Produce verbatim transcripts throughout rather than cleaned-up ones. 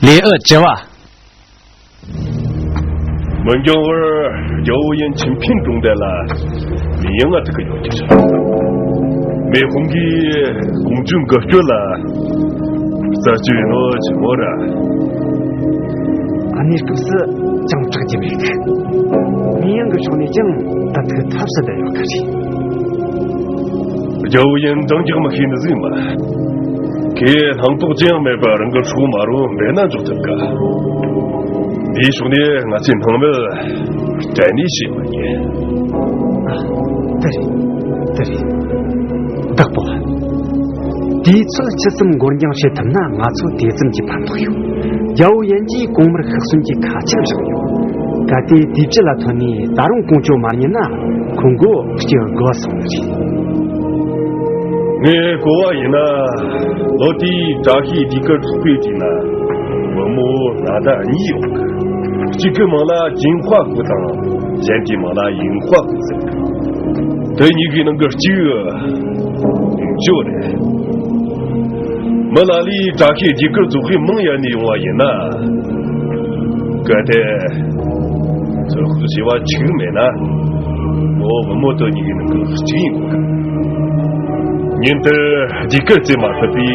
ལེའུ་བཅུ་བ། མི་འགྱང་བར་རྒྱལ་པོ་ཡིན་ཆིན་ཕིན་གྲོང་རྡལ་ལ་མི་ཡང་ང་ཐུག་གི་ཡོད་ཀྱི་རེད། མེ་ཧོང་གིས་ཀོང་ཇོ་འགུལ་སྐྱོད་ལ་རྩད་གཅོད་ཡིན་ནོ་ཆི་མོ་ར། གནས་སྐབས་སུ་ཅང་དྲག་རྒྱུ་མེད་གི། མི་ཡང་གི་ཕྱོགས་ནས་ཀྱང་ད་ཐུག་ཐབས་སུ་བསྡད་ཡོད་གི་རེད། རྒྱལ་པོ་ཡིན་འདང་རྒྱག་མི་ཤེས་ནི་ཟིག་མ། ཁོས་སྣང་དོགས་ཅི་ཡང་མེད་པར་རང་གི་སྲོག་མ་རུ་འབེན་ན་འཇོག་ཐུབ་ག། འདིའི་ཕྱོགས་ནས་ང་ཚོས་སྣང་མེད་སྐྲན་ནས་བྱེད་མི་ཉན། ཨ། དེ་རེད། དེ་རེད། བདག་པོ། དུས་ཚོད་ཇི་ཙམ་འགོར་འགྱངས་བྱེད་ཐུབ་ན་ང་ཚོ་དེ་ཙམ་གྱིས་ཕན་ཐོགས་ཡོད། རྒྱལ་པོ་ཡན་གྱིས་གོང་མར་ཤི་གསོན་གྱི་ཁ་ཆད་བཞག་ཡོད། གལ་ཏེ་དུས་བཅད་ལ་ཐོན་ནས་ད་རུང་ཀོང་ཇོ་མ་རྙེད་ན་ཁོང་མགོ་སྐྱེ་དགོས་སོང་ནི་རེད། ངས་གོ་བ་ཡིན་ན། ལོ་དེའི་བཀྲ་ཤིས་དུས་སྐར་ཚོགས་པའི་དུས་ན་བུ་མོ་ན་ཟླ་གཉིས་ཡོད། གཅིག་གི་མིང་ལ་ཅིན་ཧྭ་ཧུ་དང་གཞན་གྱི་མིང་ལ་ཡིན་ཧྭ་ཧུ་ཟེར། དེ་གཉིས་ཀའི་ནང་གི་གཅིག་ཡིན་ཅོ་རེད། མི་ལ་ལས་བཀྲ་ཤིས་དུས་སྐར་ཚོགས་པའི་མིང་ཡལ་ནས་ཡོང་བ་ཡིན་ན། གལ་ཏེ་ཚོད་དཔག་བྱས་པ་འཕྱུགས་མེད་ན། མོ་བུ་མོ་དེ་གཉིས་ཀྱི་ནང་གི་གཅིག་ཡིན་དགོས། ཉིན་དེར་དུས་སྐར་བཙལ་མ་ཐུབ་པས་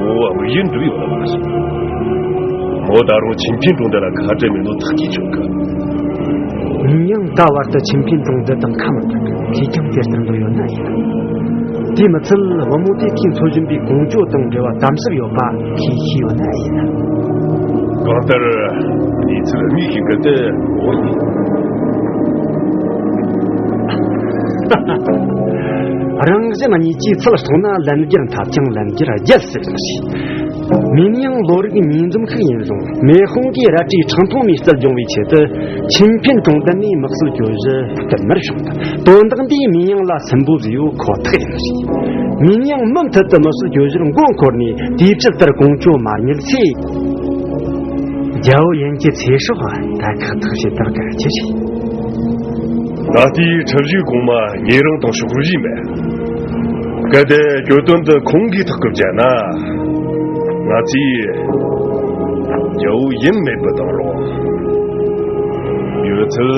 མོ་དམིགས་ཡུལ་འགྲུབ་ཡོད་ལ་མ་སོང་། མོ་ད་རུང་ཆིན་ཕིན་གྲོང་རྡལ་ལ་ཁ་བྲལ་མེད་ནོ་ཐག་གིས་ཆོད་གི། ཡིན་ཡང་ད་བར་དུ་ཆིན་ཕིན་གྲོང་རྡལ་དང་ཁ་མི་འབྲལ་གི། ཁོས་ཀྱང་དེ་ལྟར་འདོད་ཡོད་ན་ཡིན། དེ་མི་ཚད་བུ་མོ་དེས་ཁོས་འཚོ་བཞིན་པའི་ཀོང་ཇོ་དང་འབྲེལ་བ་དམ་ཟབ་ཡོད་པ་ཁོས་ཤེས་ཡོད་ན་ཡིན། གང་ལྟར་གནས་ཚུལ་དམིགས་ཤིག་གི་དེ་འོ་ཡིན། རང་གཞན་གཉིས་ཀྱིས་ཚུལ་གཏོང་ན་ལན་བརྒྱར་འཐབ་ཀྱང་ལན་བརྒྱར་རྒྱལ་ཟེར་ཞིང་། མིན་ཡང་ལོ་རིགས་ཉིས་འཛོམས་ཤིག་ཡིན་རུང་མེ་ཧོང་གིས་རལ་གྲིའི་ཁྲིམས་མཐོང་ནས་རྩལ་སྦྱོང་བའི་ཆེད་དུ་ཆིན་ཕིན་གྲོང་རྡལ་ནས་དམག་སྲིད་གྱོད་གཞི་བསྟུད་མར་བྱུང་། དོན་དག་འདིས་མིན་ཡང་ལ་སུན་པོ་བཟོས་ཡོད་ཁོ་ཐག་ཡིན་ཞིང་། མིན་ཡང་མུ་མཐུད་དུ་དམག་སྲིད་གྱོད་གཞིར་མགོ་འཁོར་ནས་དུས་བཅད་ལྟར་ཀོང་ཇོ་མ་རྙེད་ཚེ། རྒྱལ་པོ་ཡན་གྱི་ཚེ་སྲོག་ད་ཁག་ཐེག་བྱེད་སྟངས་གལ་ཆེ་ཞིག། ད་ལྟའི་ཁྲིམས་གཞིའི་གོང་མ་ཉེ་རིང་དང་ཕྱོགས་རིས་མེད། གལ་ཏེ་གྱོད་དོན་འདི་ཁོང་གིས་ཐག་གིས་བཅད་ན། ང་ཚོས་རྒྱལ་པོ་ཡིན་མེད་པར་བཏང་རོགས། ཡོད་ཚད་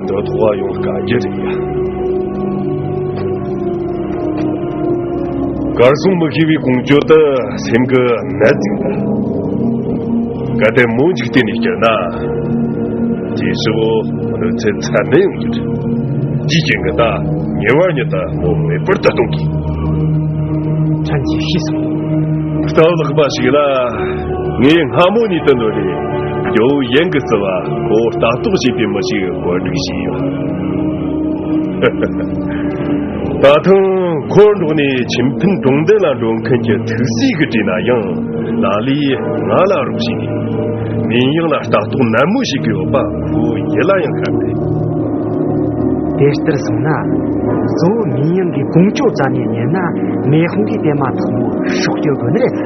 འདོད་ཐོག་ཡོང་དཀའ་རྒྱུ་རེད་ཡ། གར་སོང་མི་ཤེས་པའི་ཀོང་ཇོ་དེ་སེམས་ཀྱི་ནད་ཅིག་འདུག། གལ་ཏེ་མོ་འཇིག་རྟེན་ནས་སྐྱུར་ན། རྗེས་སུ་གནོད་འཚེ་ཚད་མེད་ཡོང་རྒྱུ་རེད། དེའི་རྐྱེན་གྱིས་ད་ཉེ་བར་ཉིད་དུ་མོ་མེད་པར་ད་གཏོང་དགོས། ཕྲན་གྱིས་ཤེས་སོང་། སྟབས་ལེགས་པ་ཞིག་ལ། ངས་སྔ་མོ་ནས་དུ་ནོར་རེ་རྒྱལ་པོ་ཡན་གྱི་བརྩི་བ་ཁོ་ལྟ་རྟོག་བྱེད་པའི་མི་ཞིག་བཀོད་སྒྲིག་བྱས་ཡོད། ད་ཐེངས་ཁོ་འགྲོགས་ནས་ཆིན་ཕིན་གྲོང་རྡལ་ལ་འགྲོ་མཁན་གྱི་ཐུགས་སྲས་ཀྱིས་དྲིས་ན་ཡང་ལ་ལས་ང་ལ་རོགས་བྱས་ནས་མིན་ཡང་ལ་ལྟ་རྟོག་ནན་མོ་བྱེད་ཀྱི་ཡོད་པ་ཁོ་ཡིད་ལ་ཡང་ཤར་མེད། དེ་ལྟར་སོང་ན་གཙོ་བོ་མིན་ཡང་གིས་ཀོང་ཇོ་རྩ་ནས་ཉན་ན་མེ་ཧོང་གིས་དེ་མ་ཐག་མོ་སྲོག་སྐྱོབ་དགོས་ནི་རེད།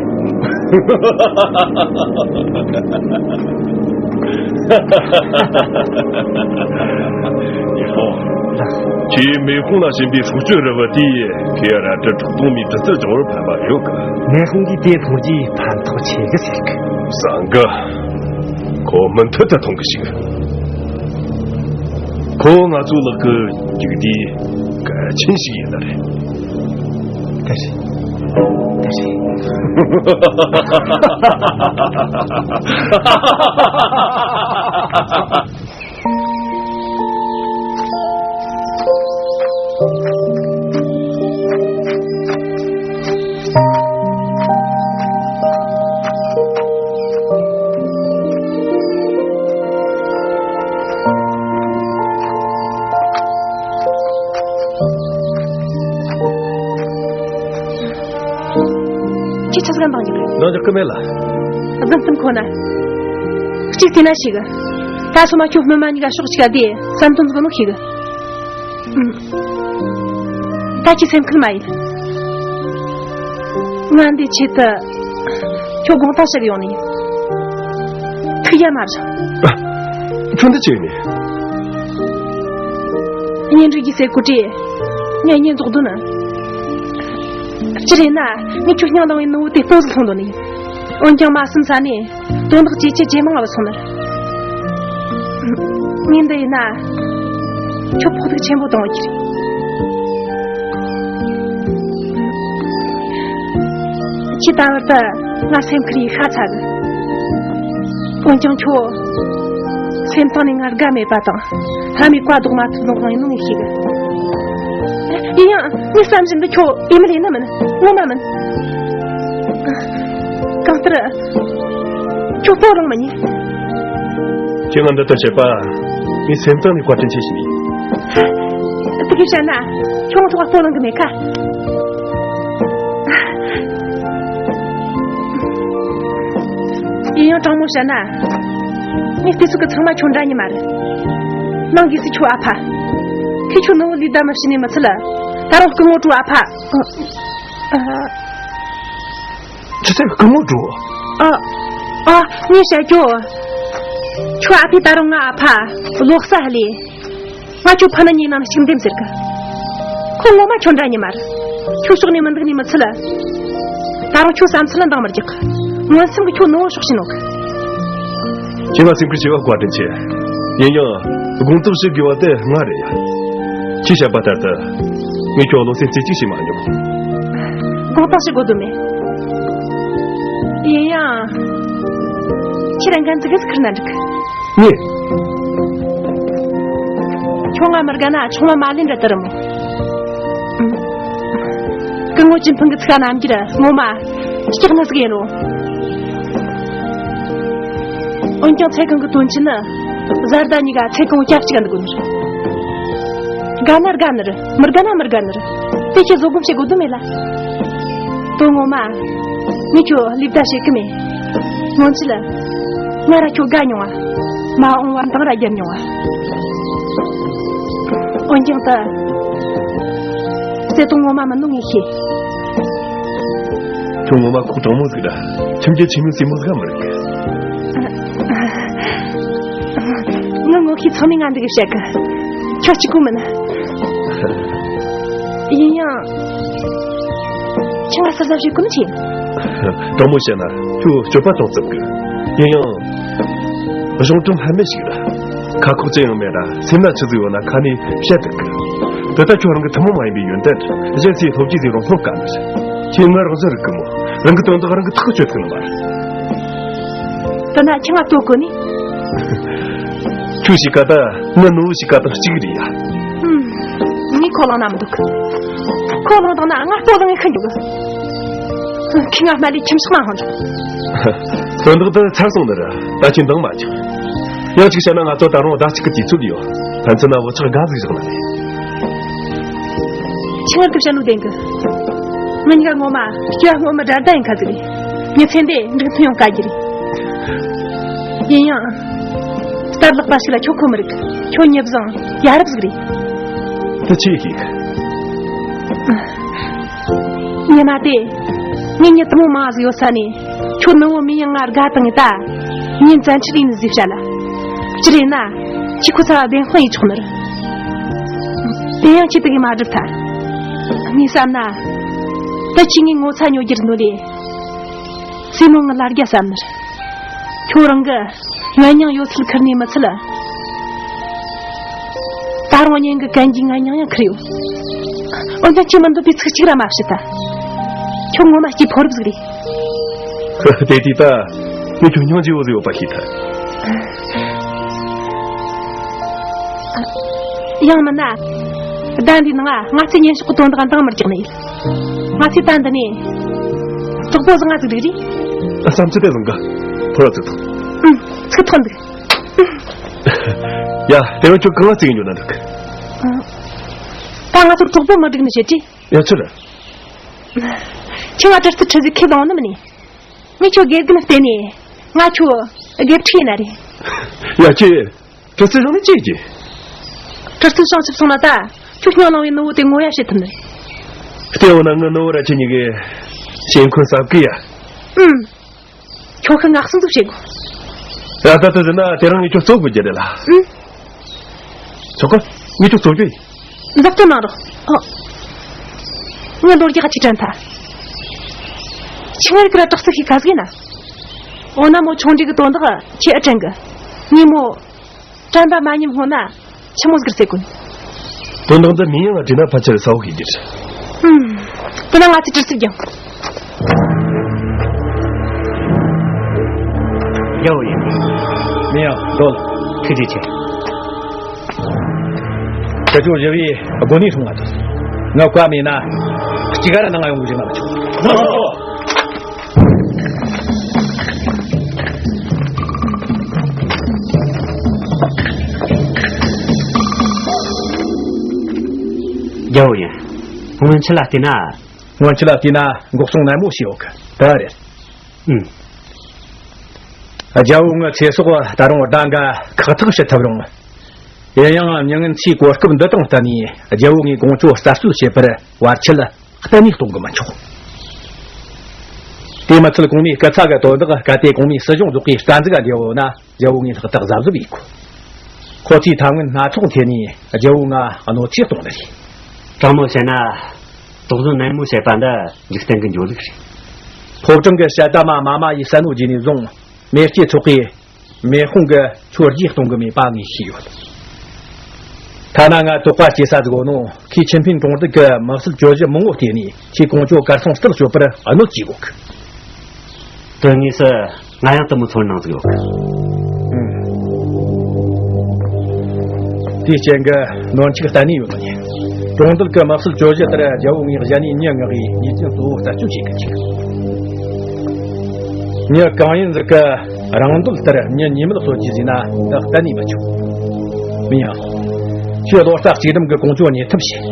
ཁྱེད་མེ་ཧོང་ལ་བྱིན་པའི་སྲོག་གཅོད་རི་བོ་དེས་ཁོའི་རལ་གྲི་ཁྲག་འཐུང་མའི་གྲི་རྩལ་སྦྱོང་བར་ཕན་པ་ཡོད་གི། མེ་ཧོང་གིས་དེ་མཐོང་རྗེས་ཕན་ཐོགས་ཆེ་གི་ཟེར་གི། བཟང་གི། ཁོ་མུ་མཐུད་དུ་མཐོང་གི་ཞིག། ཁོ་ང་ཚོའི་ལག་གི་རྒྱུག་རྡེའུ་གལ་ཆེན་ཞིག་ཡིན་ནི་རེད། དེ་རེད། དེ་རེད། ཁྱེད་ཆ་ཚང་འདང་རྒྱག་གི། འདང་རྒྱག་གི་མེད་ལ། རྫུན་གཏམ་ཁོ་ན། གཅིག་བལྟས་ན་ཤེས་གི། ད་སོ་མ་ཁྱོད་སྨིན་མ་གཉིས་ཀ་ཕྱོགས་གཅིག་ག་བསྡད་བསམ་དོན་ཟིག་ནོ་ཤེས་གི། ད་ཁྱེད་སེམས་ཁུར་མ་ཡིན། ང་འདི་ཆེད་དུ་ཁྱོད་དགོངས་དག་ཞིག་ཡོང་ནི་ཡིན། ཐུགས་ཡ་མ་རེད། ཁྱོད་འདི་ཆེ་ནི། གཉེན་སྒྲིག་གི་ཟེར་གོ་དྲིས། ངས་གཉེན་རྫོགས་དོན་ནི། ཅི་རེད་ན། ངས་ཁྱོད་སྙིང་ནང་བའི་ནུ་བོ་དེ་སྤོ་ཟིག་ལྷུང་དོ་ནི། འོན་ཀྱང་མ་བསམ་ས་ནས་དོན་དག་ཇེ་ཆེ་ཇེ་མང་ལ་སོང་ནི། ངས་འདི་ཡིན་ན། ཁྱོད་ཕོག་ཐུག་ཆེན་པོ་གཏོང་གི་རེད། ཁྱེད་ད་བར་དུ་ང་སེམས་ཁུར་ཡིག་ཤ་ཚ་གི། འོན་ཀྱང་ཁྱོད་སེམས་གཏིང་ནས་ང་དགའ་མེད་པ་དང་། ལྷ་མིའི་བཀའ་ལྡོག་མ་ཐུབ་ནོ་གང་ཡིན་ནོ་ངས་ཤེས་གི། ཡིན་ཡང་ངའི་བསམ་བཞིན་དུ་ཁྱོད་ཨེ་མི་ལི་ནི་མིན། ངོ་མ་མིན། གང་ལྟར་ཁྱོད་སྤོ་ལངས་མི་ཉན། ཁྱེད་ང་འདི་ལྟར་བྱེད་པ་ངའི་སེམས་གཏིང་ནས་བཀའ་དྲིན་ཆེ་ཞུ་ནི། དེ་གི་བཤད་ན་ཁྱོད་ང་ཐོག་སྤོ་ལངས་གི་མེད་ཁ། ཡིན་ཡང་དྲང་མོ་བཤད་ན། ངས་བལྟས་ཚོད་ཀྱི་ཚང་མ་ཁྱོད་འདྲ་ཉིད་མ་རེད། ནང་སྒོས་སུ་ཁྱོད་ཨ་ཕ། ཁོས་ཁྱོད་ནུ་བོ་ལུས་བདའ་མི་བྱེད་ནས་མི་ཚད་ལ། ད་རུང་སྐུ་ངོ་ཀྲུའུ་ཨ་ཕ། ཨ། ཅི་ཟེར། སྐུ་ངོ་ཀྲུའུ། ཨ། ཨ། ངས་བཤད་རྒྱུ། ཁྱོད་ཨ་ཕས་ད་རུང་ང་ཨ་ཕ་ལོག་ས་ཧ་ལས། ང་ཁྱོད་ཕ་ནུ་གཉིས་ནང་ནས་གཅིག་འདེམས་ཟེར་གི། ཁོ་ངོ་མ་ཁྱོད་འདྲ་ཉིད་མ་རེད། ཁྱོད་ཕྱོགས་ནས་མི་འདུག་ནས་མི་ཚུད་ལ། ད་རུང་ཁྱོད་བསམ་ཚུལ་ལ་འདང་མི་རྒྱག་གི། མངོན་སུམ་གྱིས་ཁྱོད་ནུ་བོ་ཕྱོགས་ཕྱིན་ནོ་གི། ཁྱེད་ང་སེམས་ཁུར་བྱས་པ་བཀའ་དྲིན་ཆེ། ཡིན་ཡང་དགོངས་དག་ཞུ་དགོས་པ་དེ་ང་རེད་ཡ། ཁྱེད་བཤད་པ་ལྟར་དུ་ངས་ཁྱོད་བློ་སེམས་རྩེ་གཅིག་བྱེད་མ་མྱོང་། དགོངས་དག་ཞུ་དགོས་དོན་མེད། ཡིན་ཡང་། ཁྱེད་རང་འགན་ཚུགས་ཁུར་ན་འགྲིག་ངས། ཁྱོད་ང་མི་དགའ་ན་ཆུང་མ་མ་ལེན་འདྲ་ལྟར་མོ། སྐུ་ངོ་ཅིན་ཕིང་གི་ཚིག་རྣམ་འགྱུར་ངོ་མ་སྐྲག་ནི་ཟིག་ཡིན་རུང་། འོན་ཀྱང་ཚེ་གང་གི་དོན་ཆེན་ནི། བཟའ་ཟླ་གཉིས་ཀ་ཚེ་གང་བོ་སྐྱབས་གཅིག་ག་འདུག་དགོས་ནི་རེད། དགའ་ན་དགའ་ནི་རེད། མི་དགའ་ན་མི་དགའ་ནི་རེད། དེ་ཁྱེད་བཟོད་སྒོམ་བྱེད་དགོས་དོན་མེད་ལ། དོན་ངོ་མ། ངས་ཁྱོད་ལུས་བདའ་བྱེད་གི་མེད། སྔོན་ཆད་ལ། ང་ར་ཁྱོད་དགའ་མྱོང་བ། མ་འོངས་པ་འདང་ར་རྒྱབ་མྱོང་བ། འོན་ཀྱང་ད། བརྩེ་དུང་ངོ་མ་མིན་ནོ་ངས་ཤེས། ཁྱོད་ངོ་མ་ཁོག་དྲང་མོ་ཟིག་ར། ཁྱིམ་རྒྱུད་ཆེན་མོའི་སྲས་མོ་ཟིག་མི་རིག་གི། ངའི་ངོ་ཤེས་ཚང་མས་ང་འདི་གི་བཤད་གི། ཁྱོད་གཅིག་པུ་མིན། ཡིན་ཡང་། ཁྱེད་ང་ས་ཟབ་ཞིག་ཀུན་ཆེ། དྲང་མོ་བཤད་ན་ཁྱོད་སྤྱོད་པ་སྟོང་ཙམ་གི། ཡིན་ཡང་། གཞུང་དྲང་ལྷད་མེད་ཞིག་ར། ཁ་ཁོག་ཅི་ཡང་མེད་ར། སེམས་ན་ཆི་ཟིག་ཡོད་ན་ཁ་ནས་བཤད་ཐུབ་གི། དེ་ལྟ་ཁྱོད་རང་གི་ཐུན་མོང་མ་ཡིན་པའི་ཡོན་ཏན་གཞན་སུའི་སློབ་རྒྱུ་ཟིག་རུང་སློབ་དཀའ་མོ་ཞིག་ཁྱེད་ངའི་རང་བཞིན་རིག་གི་མོ། རང་གི་དོན་དག་རང་གིས་ཐག་གཅོད་ཐུབ་ནི་མ་རེད། དེ་ན་ཁྱེད་ང་ལྟོ་གོ་ནི། ཁྱོད་ཞིག་ག་ད་ངའི་ནུ་བོ་ཞིག་ག་དང་གཅིག་རེད་ཡ། ཧུམ། ངས་ཁོ་ལངས་ན་མི་འདུག་ཁོ་ལངས་དང་ན་ང་ལྟོ་ལངས་ངས་ཁ་འཇུག་ཁྱེད་ང་སྨད་ལས་ཁྱིམ་ཕྱགས་མ་འཕངས་ཆོག་དོན་དག་འདི་ཚར་སོང་ནི་རེད། ད་ཁྱེད་འདང་མ་རྒྱག་ཡང་གཅིག་བཤད་ན་ང་ཚོ་ད་རུང་ཟླ་གཅིག་གི་དུས་ཚོད་ཡོད། ཕན་ཚུན་ན་བུ་ཆགས་དགའ་ཟིག་བཞག་ན་རེད། ཁྱེད་ང་གི་བཤད་ནོ་བདེན་གི། ང་གཉིས་ཀ་ངོ་མ་སྐྱེ་བ་སྔོན་མའི་དགྲ་ཟླ་ཡིན་ཁ་ཟིག་རེད། མི་ཚེ་འདི་འགྲིག་མཐུན་ཡོང་དཀའ་རྒྱུ་རེད། ཡིན་ཡང་། སྟབས་ལེགས་པ་ཞིག་ལ་ཁྱོད་ཁོམ་མི་རིག་ཁྱོད་མྱི་བཟང་ཡ་རབས་ཟིག་རེད། དེ་ཆི་ཡིན་གི། ཉི་མ་དེ། ངས་མྱི་དུ་མོ་མང་ཟིག་ཡོད་ས་ནས། ཁྱོད་ནུ་བོ་མི་ཡང་ང་དགའ་བཏང་ངས་ད། ངས་བཙན་ཁྲིད་ཡིན་ཟིག་བཤད་ལ། སྤྱིར་ཡིན་ན། ཁྱེད་ཁོ་ཚ་བ་བདེན་དཔང་ཡིན་ཆོག་ནི་རེད། དེ་ཡང་ཁྱེད་དེ་གི་མ་སྒྲུབ་ཐལ། ངས་བསམ་ན། ད་ཁྱེད་ངའི་ངོ་ཚ་ཉོ་རྒྱུར་འདོད་ལས། སྲས་མོ་ངའི་ལ་རྒྱ་བསམ་ནི་རེད། ཁྱོད་རང་གི་ངན་མྱིང་ཡོད་ཚད་ཁུར་ནས་མི་ཚུད་ལ། ད་རུང་གཉེན་གི་གན་གྱི་ངན་མྱིང་ཡང་ཁུར་ཡོད། འོན་ཀྱང་ཁྱེད་མི་འདོད་པའི་ཚིག་གཅིག་ར་མ་བཤད་ད། ཁྱོད་ངོ་མ་སྐྱེས་ཕོ་རབ་ཟིག་རེད། དེ་དུས་ད་ངས་ཁྱོད་སྙིང་རྗེ་བོ་ཟིག་ཡོད་པ་ཤེས་ཐལ། ཡང་མིན་ན། ཟླ་འདིའི་ནང་ང་ང་ཚོའི་ཉིན་ཞག་གི་དོན་དག་འདང་མི་རྒྱག་ནི་ཡིན། ང་ཚོས་ད་འདི་ནས་གྲོགས་པོ་བཟང་ང་ཟིག་སྒྲིག་རེས། བསམ་ཚུལ་དེ་བཟང་གི། ཕོ་ར་ཚུགས་ཐོངས། ཨུམ། ཚུགས་ཐོག་འདུག་ཡ། དེ་རིང་ཁྱོད་གང་ལ་བརྩི་གི་འགྱོ་ན་འགྲིག་ད་ང་ཚོར་གྲོགས་པོ་མ་སྒྲིག་ནི་བྱེད་ཀྱི། ཡ། ཆི་རེད། ཁྱོད་ང་གྲི་རྩལ་ཁྲིད་ཟིག་ཁས་ལོང་ནི་མིན་ནི། ངས་ཁྱོད་དགེ་རྒན་བསྟེན་ནས་ང་ཁྱོད་དགེ་ཕྲུག་ཡིན་ན་རེད། ཡ། ཁྱེད། གྲི་རྩལ་སྦྱོང་ནི་ཅི་ཡེད་རྒྱུ། གྲི་རྩལ་སྦྱོང་ཆུབ་སོང་ན་ད་ཁྱོད་སྙིང་ནང་བའི་ནུ་བོ་དེ་ངོ་ཡ་བྱེད་ཐུབ་ནི་རེད། བལྟས་འོ་ན་ངའི་ནུ་བོ་ར་ཁྱེད་གཉིས་ཀའི་ཞེན་ཁོན་ཟབ་གི་ཡ། ཨུམ། ཁྱོད་ཁ་ངག་སྲུང་ཟིག་བྱེད་དགོས། ཡ། ད་ལྟ་ཟེར་ན་དེ་རིང་ངས་ཁྱོད་བཙོ་དགོས་རྒྱུ་རེད་ལ། ཨུམ། ཆོག་ག་ངས་ཁྱོད་བཙོ་རྒྱུ་ཡིན། འཛབ་སྟོན་གནང་རོགས། ཨོ། ངས་ལོ་བརྒྱ་ཁ་ཅིག་དྲན་ཐལ། ཆི་ངར་ཀི་ར་དྲག་རྩལ་ཤེས་ཁ་ཟིག་ཡིན་ན། འོ་ན་མོ་ཆུང་འདྲིས་གི་དོན་དག་ཁྱེད་ཨེ་དྲན་གི། ངས་མོ་དྲན་པ་མ་ཉམས་སྔོན་ན་ཆི་མོ་ཟིག་རྩེ་གོ་ནི། དོན་དག་འདི་མི་ཡང་ལ་དྲིས་ན་ཕལ་ཆེར་གསལ་བོ་ཤེས་རྒྱུ་རེད། ཧུམ། དེ་ན་ང་ཚོས་དྲི་རྩིས་རྒྱང་། རྒྱལ་བོ་ཡིན། མི་ཡང་འགྲོ་ལ། ཐུགས་རྗེ་ཆེ། ཁྱེད་ཚོ་ཞི་བའི་དགོན་ནས་སོང་བ་དང་། ང་བཀའ་མེད་ན། གཅིག་ག་ར་ནང་ང་ཡོང་གི་བཞག་ན་མི་ཆོག་རྒྱལ་བོ་ཡིན། སྔོན་ཆད་ལ་བལྟས་ན། སྔོན་ཆད་ལ་བལྟས་ན་འགོག་སྲུང་ནན་མོ་བྱས་ཡོད་གི། ད་རེད། ཨུམ། རྒྱལ་བོ་ངའི་ཚེ་སྲོག་ད་རུང་ཟླ་འགའ་ཁག་ཐེག་བྱེད་ཐུབ་རུང་། ཡིན་ཡང་མྱི་ངན་ཚོས་གོ་སྐབས་འདི་དང་བསྟུན་ནས་རྒྱལ་བོ་ངའི་ཀོང་ཇོ་རྩད་གཅོད་བྱེད་པར་བར་ཆད་གཏན་ནས་གཏོང་གི་མི་ཆོག་དེ་མི་ཚད་གོང་མའི་སྐུ་ཚབ་ཀྱི་དོན་དག་གལ་ཏེ་གོང་མའི་སྲིད་གཞུང་རྫོགས་པའི་སྐར་འཛུགས་འདི་བོ་ན་རྒྱལ་བོ་ངའི་ལག་ཏུ་གཟབ་གཟབ་ཡིན་དགོས། ཁོ་ཚོས་ཐབས་ངན་སྣ་ཚོགས་འཐེན་ནས་རྒྱལ་བོ་ང་གནོད་འཚེ་གཏོང་ནི་རེད། དྲང་མོ་བཤད་ན། དོགས་ཟོན་ནན་མོ་བྱེད་པ་འདི་འཇིག་རྟེན་གྱི་འགྲོ་ལུགས་རེད། ཕོ་བྲང་གི་ཞལ་ཏ་མ་མ་མ་ཡིས་གསལ་ནོ་བརྗེས་ནས་བཟུང་མེ་ལྕེ་ཚོགས་ཀྱིས་མེ་དཔུང་གི་ཆུ་རྒྱས་གཏོང་གི་མེད་པ་ངས་ཤེས་ཡོད། ཐ་ན་ང་དོགས་པ་སྐྱེ་ས་ཟིག་ཡོད་ནོ་ཁོས་ཆིན་ཕིན་གྲོང་རྡལ་གྱི་དམག་སྲིད་གྱོད་གཞི་མང་བོ་བལྟས་ནས་ཁོས་ཀོང་ཇོ་གར་སོང་སྟོད་གཅོད་པར་གནོད་སྐྱེལ་གོ་གི། དོན་དངོས་སུ་ང་ཡང་དུ་མོ་ཚོར་སྣང་ཟིག་ཡོད། ཨང་། དེའི་རྐྱེན་གྱིས་གནོན་ཤུགས་གཏན་ནས་ཡོད་མི་ཉན། གྲོང་རྡལ་གྱི་དམག་སྲིད་གྱོད་གཞི་ལྟར་རྒྱལ་བོ་ངས་གཞན་ནས་མྱི་མངགས་པའི་ཉེས་ཅན་གཙོ་བོ་རྩད་གཅོད་བྱེད་གི་འཇུག་མྱི་གང་ཡིན་ཟིག་གི་རང་འདོད་ལྟར་མྱི་ཉེས་མེད་གསོད་རྒྱུ་ཟེར་ན་ད་གཏན་ནས་མི་ཆོག་མིན་ཡང་། ཁྱོད་བློ་རྩ་གཅིག་སྒྲིམ་གི་ཀོང་ཇོ་ཉེ་ཐུབ་བྱེད།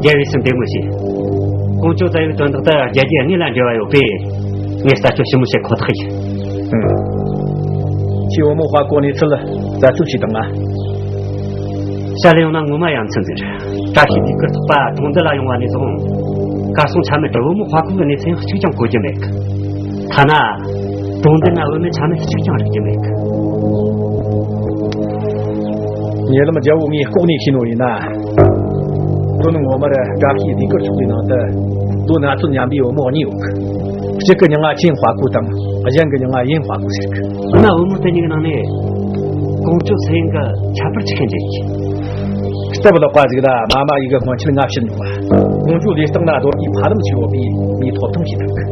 རྒྱལ་བོས་སེམས་བདེ་མོ་བྱོས། ཀོང་ཇོ་བཙལ་བའི་དོན་དག་ཏུ་རྒྱལ་རྒྱུ་དངོས་ལ་འབྲེལ་བ་ཡོད་པས། ངས་རྩད་གཅོད་ཞིབ་མོ་བྱེད་ཁོ་ཐག་ཡིན། ཨང་། ཁྱོས་བུ་མོ་དཔའ་བོའི་གནས་ཚུལ་རྩད་གཅོད་བྱས་དང་ང་། བཤད་ལེ་ཡོང་ན་ངོ་མ་ཡ་མཚན་ཟིག་རེད། བཀྲ་ཤིས་ལྡེ་གུར་ཐོག་པ་གྲོང་རྡལ་ལ་ཡོང་བ་ནས་བཟུང་། གར་སོང་ཆ་མེད་དུ་བུ་མོ་དཔའ་བོའི་གནས་ཚུལ་ཡང་གཅིག་ཀྱང་གོ་རྒྱུ་མེད་གི། ཐ་ན། གྲོང་རྡལ་ན་བུད་མེད་ཆ་མེད་གཅིག་ཀྱང་རིག་རྒྱུ་མེད་གི། ཉེ་ལམ་རྒྱལ་བོ་ངས་ལྐོག་ནས་ཤེས་ནོ་ཡིན་ན། དོན་ངོ་མར་བཀྲ་ཤིས་ལྡེ་གུར་ཚོགས་པའི་ནང་དུ་ལོ་ན་ཚོད་མཉམ་པའི་བུ་མོ་གཉིས་ཡོད་གི། གཅིག་གི་མྱིང་ང་ཆིན་དཔའ་ཁུ་དང་གཞན་གྱི་མྱིང་ང་ཡིན་དཔའ་ཁུ་ཟེར་གི། འོ་ན་བུ་མོ་དེ་གཉིས་ཀྱི་ནང་ནས་ཀོང་ཇོ་ཚེ་ཡིན་གྱི་ཁྱད་པར་ཆི་ཤེས་འདྲ་ཡིན། སྟབས་ལེགས་པ་ཟིག་ལ་མ་མ་ཡིས་གི་སྔོན་ཆད་ང་བཤད་མྱོང་བ། ཀོང་ཇོ་ལུས་སྟེང་ན་རྡོ་རྗེ་ཕ་ལམ་ཞིག་ཡོད་པས་ངས་ཐོབ་ཐང་ཞིག་བཏང་གི།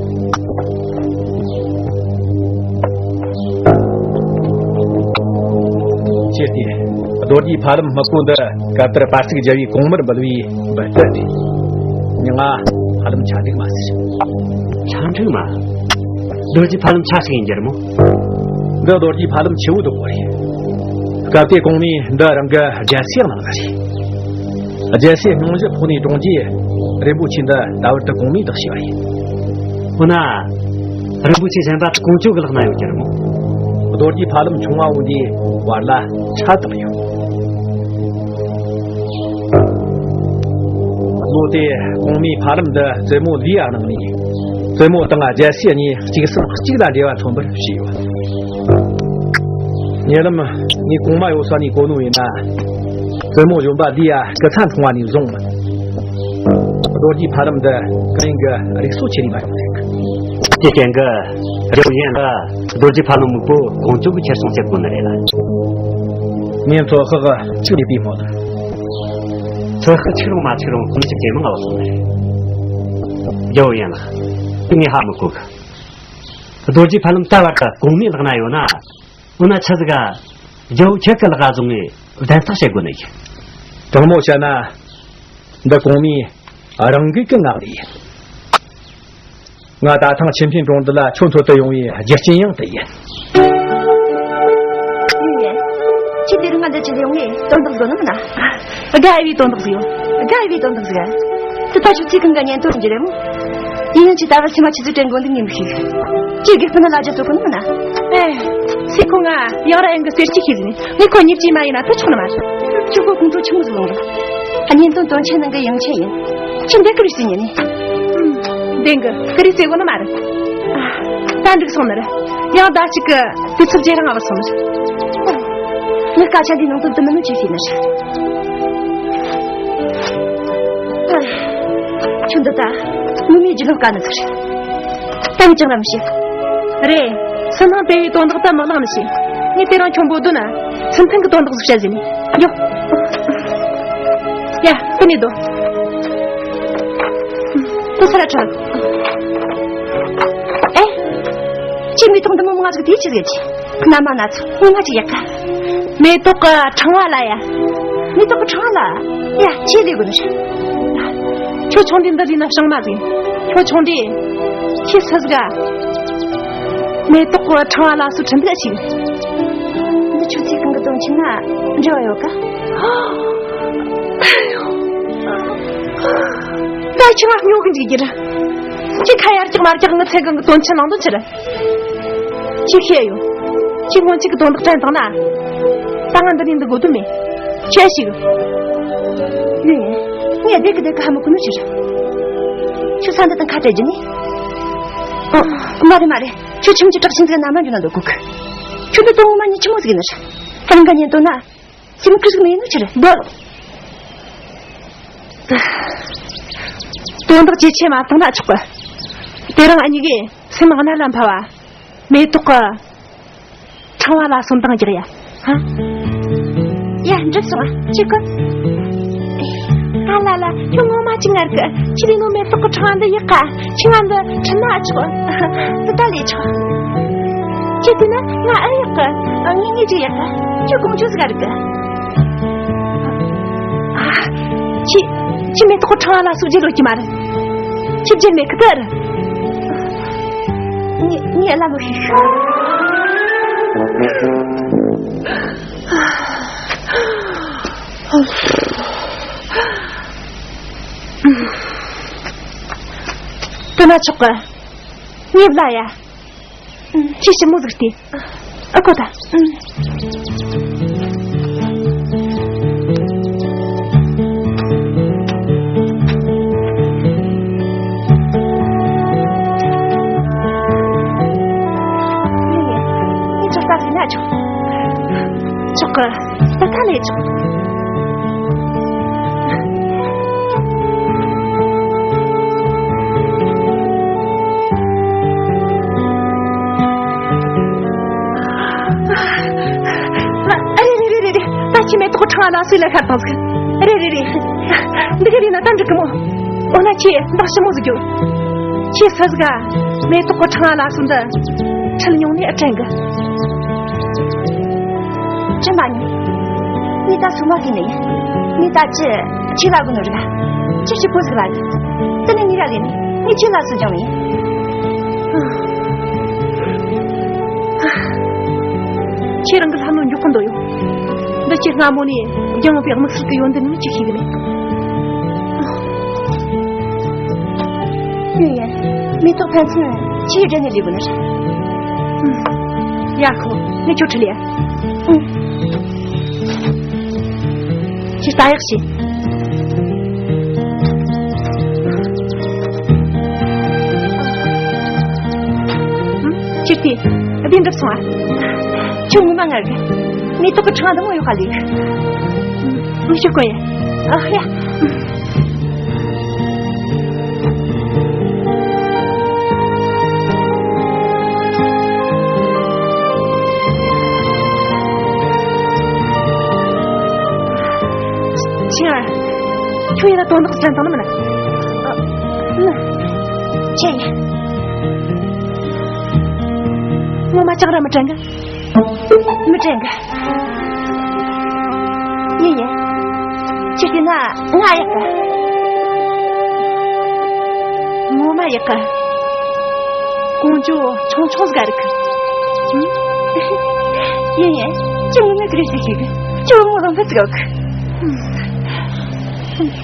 ཅེས་ཏེ། རྡོ་རྗེ་ཕ་ལམ་སྨུག་པོ་འདི་སྐབས་དེར་པར་སིག་རྒྱལ་བོས་གོང་མར་འབུལ་བའི་འབུལ་གཏེར་རེད། མྱིང་ང་ཕ་ལམ་ཆ་འགྲིག་མ་ཟེར། ཆ་འགྲིག་མ། རྡོ་རྗེ་ཕ་ལམ་ཆ་ཞིག་ཡིན་རྒྱུ་རེད་མོ། འདི་རྡོ་རྗེ་ཕ་ལམ་ཆེ་བོ་དག་པོ་རེད། སྐབས་དེ་གོང་མས་འདི་རང་གི་རྒྱལ་སྲས་གནང་ཟིག་རེད། རྒྱལ་སྲས་སྙུང་གཞི་ཕོག་ནས་གྲོངས་རྗེས་རིན་པོ་ཆེ་འདི་ད་བར་དུ་གོང་མས་བདག་བྱས་པ་ཡིན། འོ་ན། རིན་པོ་ཆེ་གཞན་པ་ཀོང་ཇོ་གི་ལག་ན་ཡོད་རྒྱུ་རེད་མོ། རྡོ་རྗེ་ཕ་ལམ་ཆུང་བ་བོ་འདིའི་བར་ལ་ཆ་བཏགས་ཡོད། ལོ་དེ་གོང་མས་ཕ་ལམ་འདི་བཙུན་མོ་ལིའུ་ཡ་གནང་ནས། བཙུན་མོ་དང་རྒྱལ་སྲས་གཉིས་གཅིག་སེམས་གཅིག་ལ་འབྲེལ་བ་མཚོན་པར་བྱས་ཡོད། ཉེ་ལམ་ངས་གོང་མ་ཡོད་ས་ནས་གོ་ནོ་ཡིན་ན། བཙུན་མོ་གཞོན་པ་ལིའུ་ཡ་སྐུ་ཚ་འཁྲུངས་པ་ནས་བཟུང་། རྡོ་རྗེ་ཕ་ལམ་འདི་གང་ཡིན་གྱི་རིག་གསོ་ཆེ་ནས་མ་ཡོང་ཟིག་དེ་རྐྱེན་གྱིས་རེའུ་ཡན་ལ་རྡོ་རྗེ་ཕ་ལམ་སྨུག་པོ་ཀོང་ཇོ་གི་ཁྱེར་སོང་ཟེར་གོ་ནི་རེད་ལ། ངས་ཚོད་དཔག་གཅིག་རེད་པས་སྨོན། ཚོད་དཔག་གཅིག་རུང་མ་གཅིག་རུང་ཁོང་ཚོས་ཇེ་མང་ང་བ་སོང་ནི་རེད། རེའུ་ཡན་ལགས། ངས་ཧ་མི་གོ་གི། རྡོ་རྗེ་ཕ་ལམ་ད་བར་དུ་གོང་མའི་ལག་ན་ཡོད་ན། འོ་ན་ཆི་ཟིག་ག་རྒྱལ་བོ་ཁྱེད་ཀྱི་ལག་ག་བཟུང་ངས་བདེན་རྟགས་བྱེད་དགོས་ནི་ཡིན། དྲང་མོ་བཤད་ན། འདི་གོང་མའི་རང་འགུལ་གྱི་མངགས་རེ་ཡིན། ང་ད་ཐེངས་ཆིན་ཕིན་གྲོང་རྡལ་ལ་ཆོ་འཚོལ་དུ་ཡོང་བའི་རྒྱུ་རྐྱེན་ཡང་དེ་ཡིན། ཡིན་ཡིན། ཁྱེད་དེ་རིང་ང་འདི་ཅི་ལ་ཡོང་ངས་དོན་དག་དགོས་ནི་མིན་ན། དགའ་འོས་པའི་དོན་དག་ཟིག་ཡོད། དགའ་འོས་པའི་དོན་དག་ཟིག་དེ་ད་ཁྱོད་ཚོས་གང་ག་ཉན་དོན་གྱི་རེད་མོ། ཡིན་ཡང་ཁྱེད་ད་བར་ཕྱི་མ་ཆི་ཟིག་དྲན་དགོས་འདུག་ངས་མི་ཤེས། ཁྱེད་དགེ་སྤུན་ལ་ལ་རྒྱ་བཟོ་གི་ནི་མིན་ན། ཨེ། སུས་ཁོ་ང་ཡང་ར་ཡང་གི་གསེར་སྐྱེས་ཤེས་ཟིན་ནས་ངས་ཁོ་ཉིད་ཀྱིས་མ་ཡིན་ན་ཐུ་ཆོག་ནི་མ་རེད། ཁྱོད་ཁོ་ཁོང་ཁྲོ་ཆི་མོ་ཟིག་ལངས་རེད། གཉེན་དོན་དོན་ཆེན་ནང་གི་ཡང་ཆེན་ཡིན། ཁྱེད་འདི་ཀི་རིས་སུ་ཉན་ནས། བདེན་གི་ཀི་རིས་ཟེར་གོ་ནི་མ་རེད། ཨ། ད་འགྲིག་སོང་ནི་རེད། ཡང་ཟླ་གཅིག་གི་དུས་ཚོད་རྗེས་རང་ང་བར་སོང་ནི་རེད། ངས་སྐད་ཆ་འདིའི་ནང་དོན་དུ་མི་ནུ་ཅི་ཤེས་ནི་རེད། ཨ། ཁྱོད་འདི་ད་ངོ་མའི་རྒྱུ་ནོར་དཀའ་ནི་ཟིག་རེད། ད་ངས་ཅང་ར་མི་ཤེས། རེད། སུན་ཐང་སྤེལ་བའི་དོན་དག་ད་མི་གླེང་ནི་ཞིག་ངས་དེ་རིང་ཁྱོད་འབོད་དོན་ན་སུན་ཐང་གི་དོན་དག་ཟིག་བཤད་ཟིན་ནས་འགྱོ། ཡ་ཀུན་ནས་འདུག་ཁོ་ས་ར་ཁྲ། ཨེ། ཁྱེད་མེ་ཏོག་འདི་མོ་མང་ཟིག་དེ་ཆི་ཟིག་ཅི། ན་མ་ན་ཚོ་ངོ་མ་ཅི་ཡག་ག་མེ་ཏོག་གི་ཕྲེང་བ་ལ་ཡ། མེ་ཏོག་གི་ཕྲེང་བ་ལ། ཡ་ཁྱེད་ལས་དགོས་ནི་ཤ། ཁྱོད་ཆུང་དུས་འདི་ལས་ན་བྱང་མ་ཟིག་ཁྱོད་ཆུང་དུས། ཁྱེད་སུ་ཟིག་ག་མེ་ཏོག་གི་ཕྲེང་བ་ལ་སུ་ཁྲིམས་འདི་ཞིག་འདི་ཆུ་ཚོད་གང་གི་དོན་ཆེན་ན་འབྲེལ་བ་ཡོད་ག་ད་ཁྱོད་ང་སྨྱོ་གི་འཇིག་རྒྱུ་ར། ཁྱེད་ཁ་ཡར་ཀྱག་མར་ཀྱག་ངི་ཚེ་གང་གི་དོན་ཆེན་ནང་དོན་ཆེ་ར། ཁྱེད་ཤེས་ཡོད། ཁྱེད་སྔོན་ཆད་ཀྱི་དོན་དག་དྲན་བཏང་ན། ད་ང་འདི་ནས་འདི་དགོས་དོན་མེད། ཁྱེད་ཞིག་ཡིན། ངས་བདེ་གི་བདེ་གི་ཧ་མི་གོ་ནི་ཞིག་ཁྱོད་ས་འདི་དང་ཁ་བྲལ་རྒྱུ་ནི། ཨོ། མ་རེད་མ་རེད། ཁྱོད་ཁྱིམ་གྱི་བྲག་ཕྱིན་ཟིག་ན་མ་འཇོན་ན་འདོད་གོ་གི་ཁྱོད་འདི་དོན་ངོ་མ་ཉིད་ཆི་མོ་ཟིག་ཡིན་ནི་ཤ། ཧ་ལམ་ག་ཉན་དོན་ན། སེམས་ཁུར་ཟིག་མི་ཡིན་ནོ་ཆི་རེད་འདོད། དོན་དག་ཇེ་ཆེ་མ་བཏང་ན་ཆོག་གི་དེ་རིང་ཨ་མྱེས་ཀྱིས་སེམས་སྔ་ལ་འཕར་བ། མེ་ཏོག་གི་ཕྲེང་བ་ལ་སོན་དང་རྒྱག་ཡ། ཧ། ཡ་འགྲིག་སོང་ཨ་ཅི་གི་ཨ་ལ་ལ་ཁྱོད་ངོ་མ་ཅི་ངར་གི་ཁྱི་ལི་ནོ་མེ་ཏོག་གི་ཕྲེང་བ་འདི་ཡག་ག་ཁྱི་ང་འདི་ཁྲིད་ན་ཆོག་འདི་ད་ལས་ཆོག་ཁྱི་དེ་ན་ང་ཨ་ཡག་གི་ངས་ངས་ཅི་ཡག་ག་ཁྱོད་དགོང་ཆུ་ཟིག་ག་རིག་གི་ཨ། ཁྱི། ཁྱི་མེ་ཏོག་ཕྲེང་བ་ལ་སུ་བརྗེད་ཡོད་ཀྱི་མ་རེད། ཁྱི་བརྗེད་མེད་ཀི་ཏར། ངས་ངས་ཨ་ལ་མོ་ཤི། དེ་ན་ཆོག་གི་ངས་བླ་ཡ། ཁྱི་ཞིབ་མོ་ཟིག་སྟེ། ཨ་ཁོ་ད། ངས་ཁྱོད་ལྟ་ཟིན་ན་ཆོག་ཆོག་གི་ད་ད་ལས་ཆོག་ཨ་རེ་རེ་རེ་རེ་རེ། ད་ཁྱི་མེ་ཏོག་ཕྲེང་བ་ལ་སུས་ལ་ཤར་བཏང་ཟིག་རེ་རེ་རེ། འདི་ག་རེ་ན་ད་འགྲིག་གི་མོ། འོ་ན་ཁྱེད་འདག་ཞིབ་མོ་ཟིག་རྒྱོབ། ཁྱེད་སུ་ཟིག་ག་མེ་ཏོག་གི་ཕྲེང་བ་ལ་སོན་འདི་ཁྲིད་མྱོང་ནས་ཨེ་དྲན་གི་ཅི་མ་ནི། ངས་ད་སུ་མ་གི་ནི། ངས་ད་ཅི་ཁྱེད་ལ་གོ་ནོ་རེད་ལ། ཁྱེད་ཞིབ་པོ་ཟིག་ལ་གི་དེ་ནས་ངས་ར་གི་ནི་ངས་ཁྱེད་ལ་སུ་ཀྱང་མིན། ཁྱེད་རང་གི་ལྷ་ནོ་མགྱོགས་གི་འདོད་ཡོད། འདི་ཁྱེད་སྔ་མོ་ནས་སྦྱངས་པའི་དམིགས་བསལ་གི་ཡོན་ཏན་མི་གཅིག་ཤེས་གི་མེད། ཡིན་ཡིན། མེ་ཏོག་ཕན་ཚུན་ཆི་ཡི་འབྲེལ་ནས་ལས་དགོས་ནི་རེད། ཡ་ཁོ་ངས་ཁྱོད་ཁྲིད་ལས། ཁྱེད་ལྟ་ཡག་བྱེད། ཁྱེད་དེ་བདེ་འགྲུབ་སོང་ཨ། ཁྱོད་ངོ་མ་ངར་གི་མེ་ཏོག་གི་ཕྲེང་བ་འདི་མོ་ཡོད་ག་ལས། ངས་ཁྱོད་གོ་ཡ། ཨ་ཡ། ཆེ་ཨ། ཁྱོད་ཡིན་ན་དོན་དག་དྲན་དང་ནི་མིན་ན། ཨ། ནི། ཆེ་ཡ། ངོ་མ་ཅག་ར་མི་དྲན་གི་མི་དྲན་གི་ཡིན་ཡིན། ཁྱེད་ཀྱི་ང་ང་ཡག་གི་ངོ་མ་ཡག་གི་ཀོང་ཇོ་ཆུང་ཆུང་ཟིག་རིག་གི་ཡིན་ཡིན། ཁྱེད་ངོ་མ་ཀི་རི་སི་གི་ཁྱེད་ངོ་མ་ལོང་བ་ཟིག་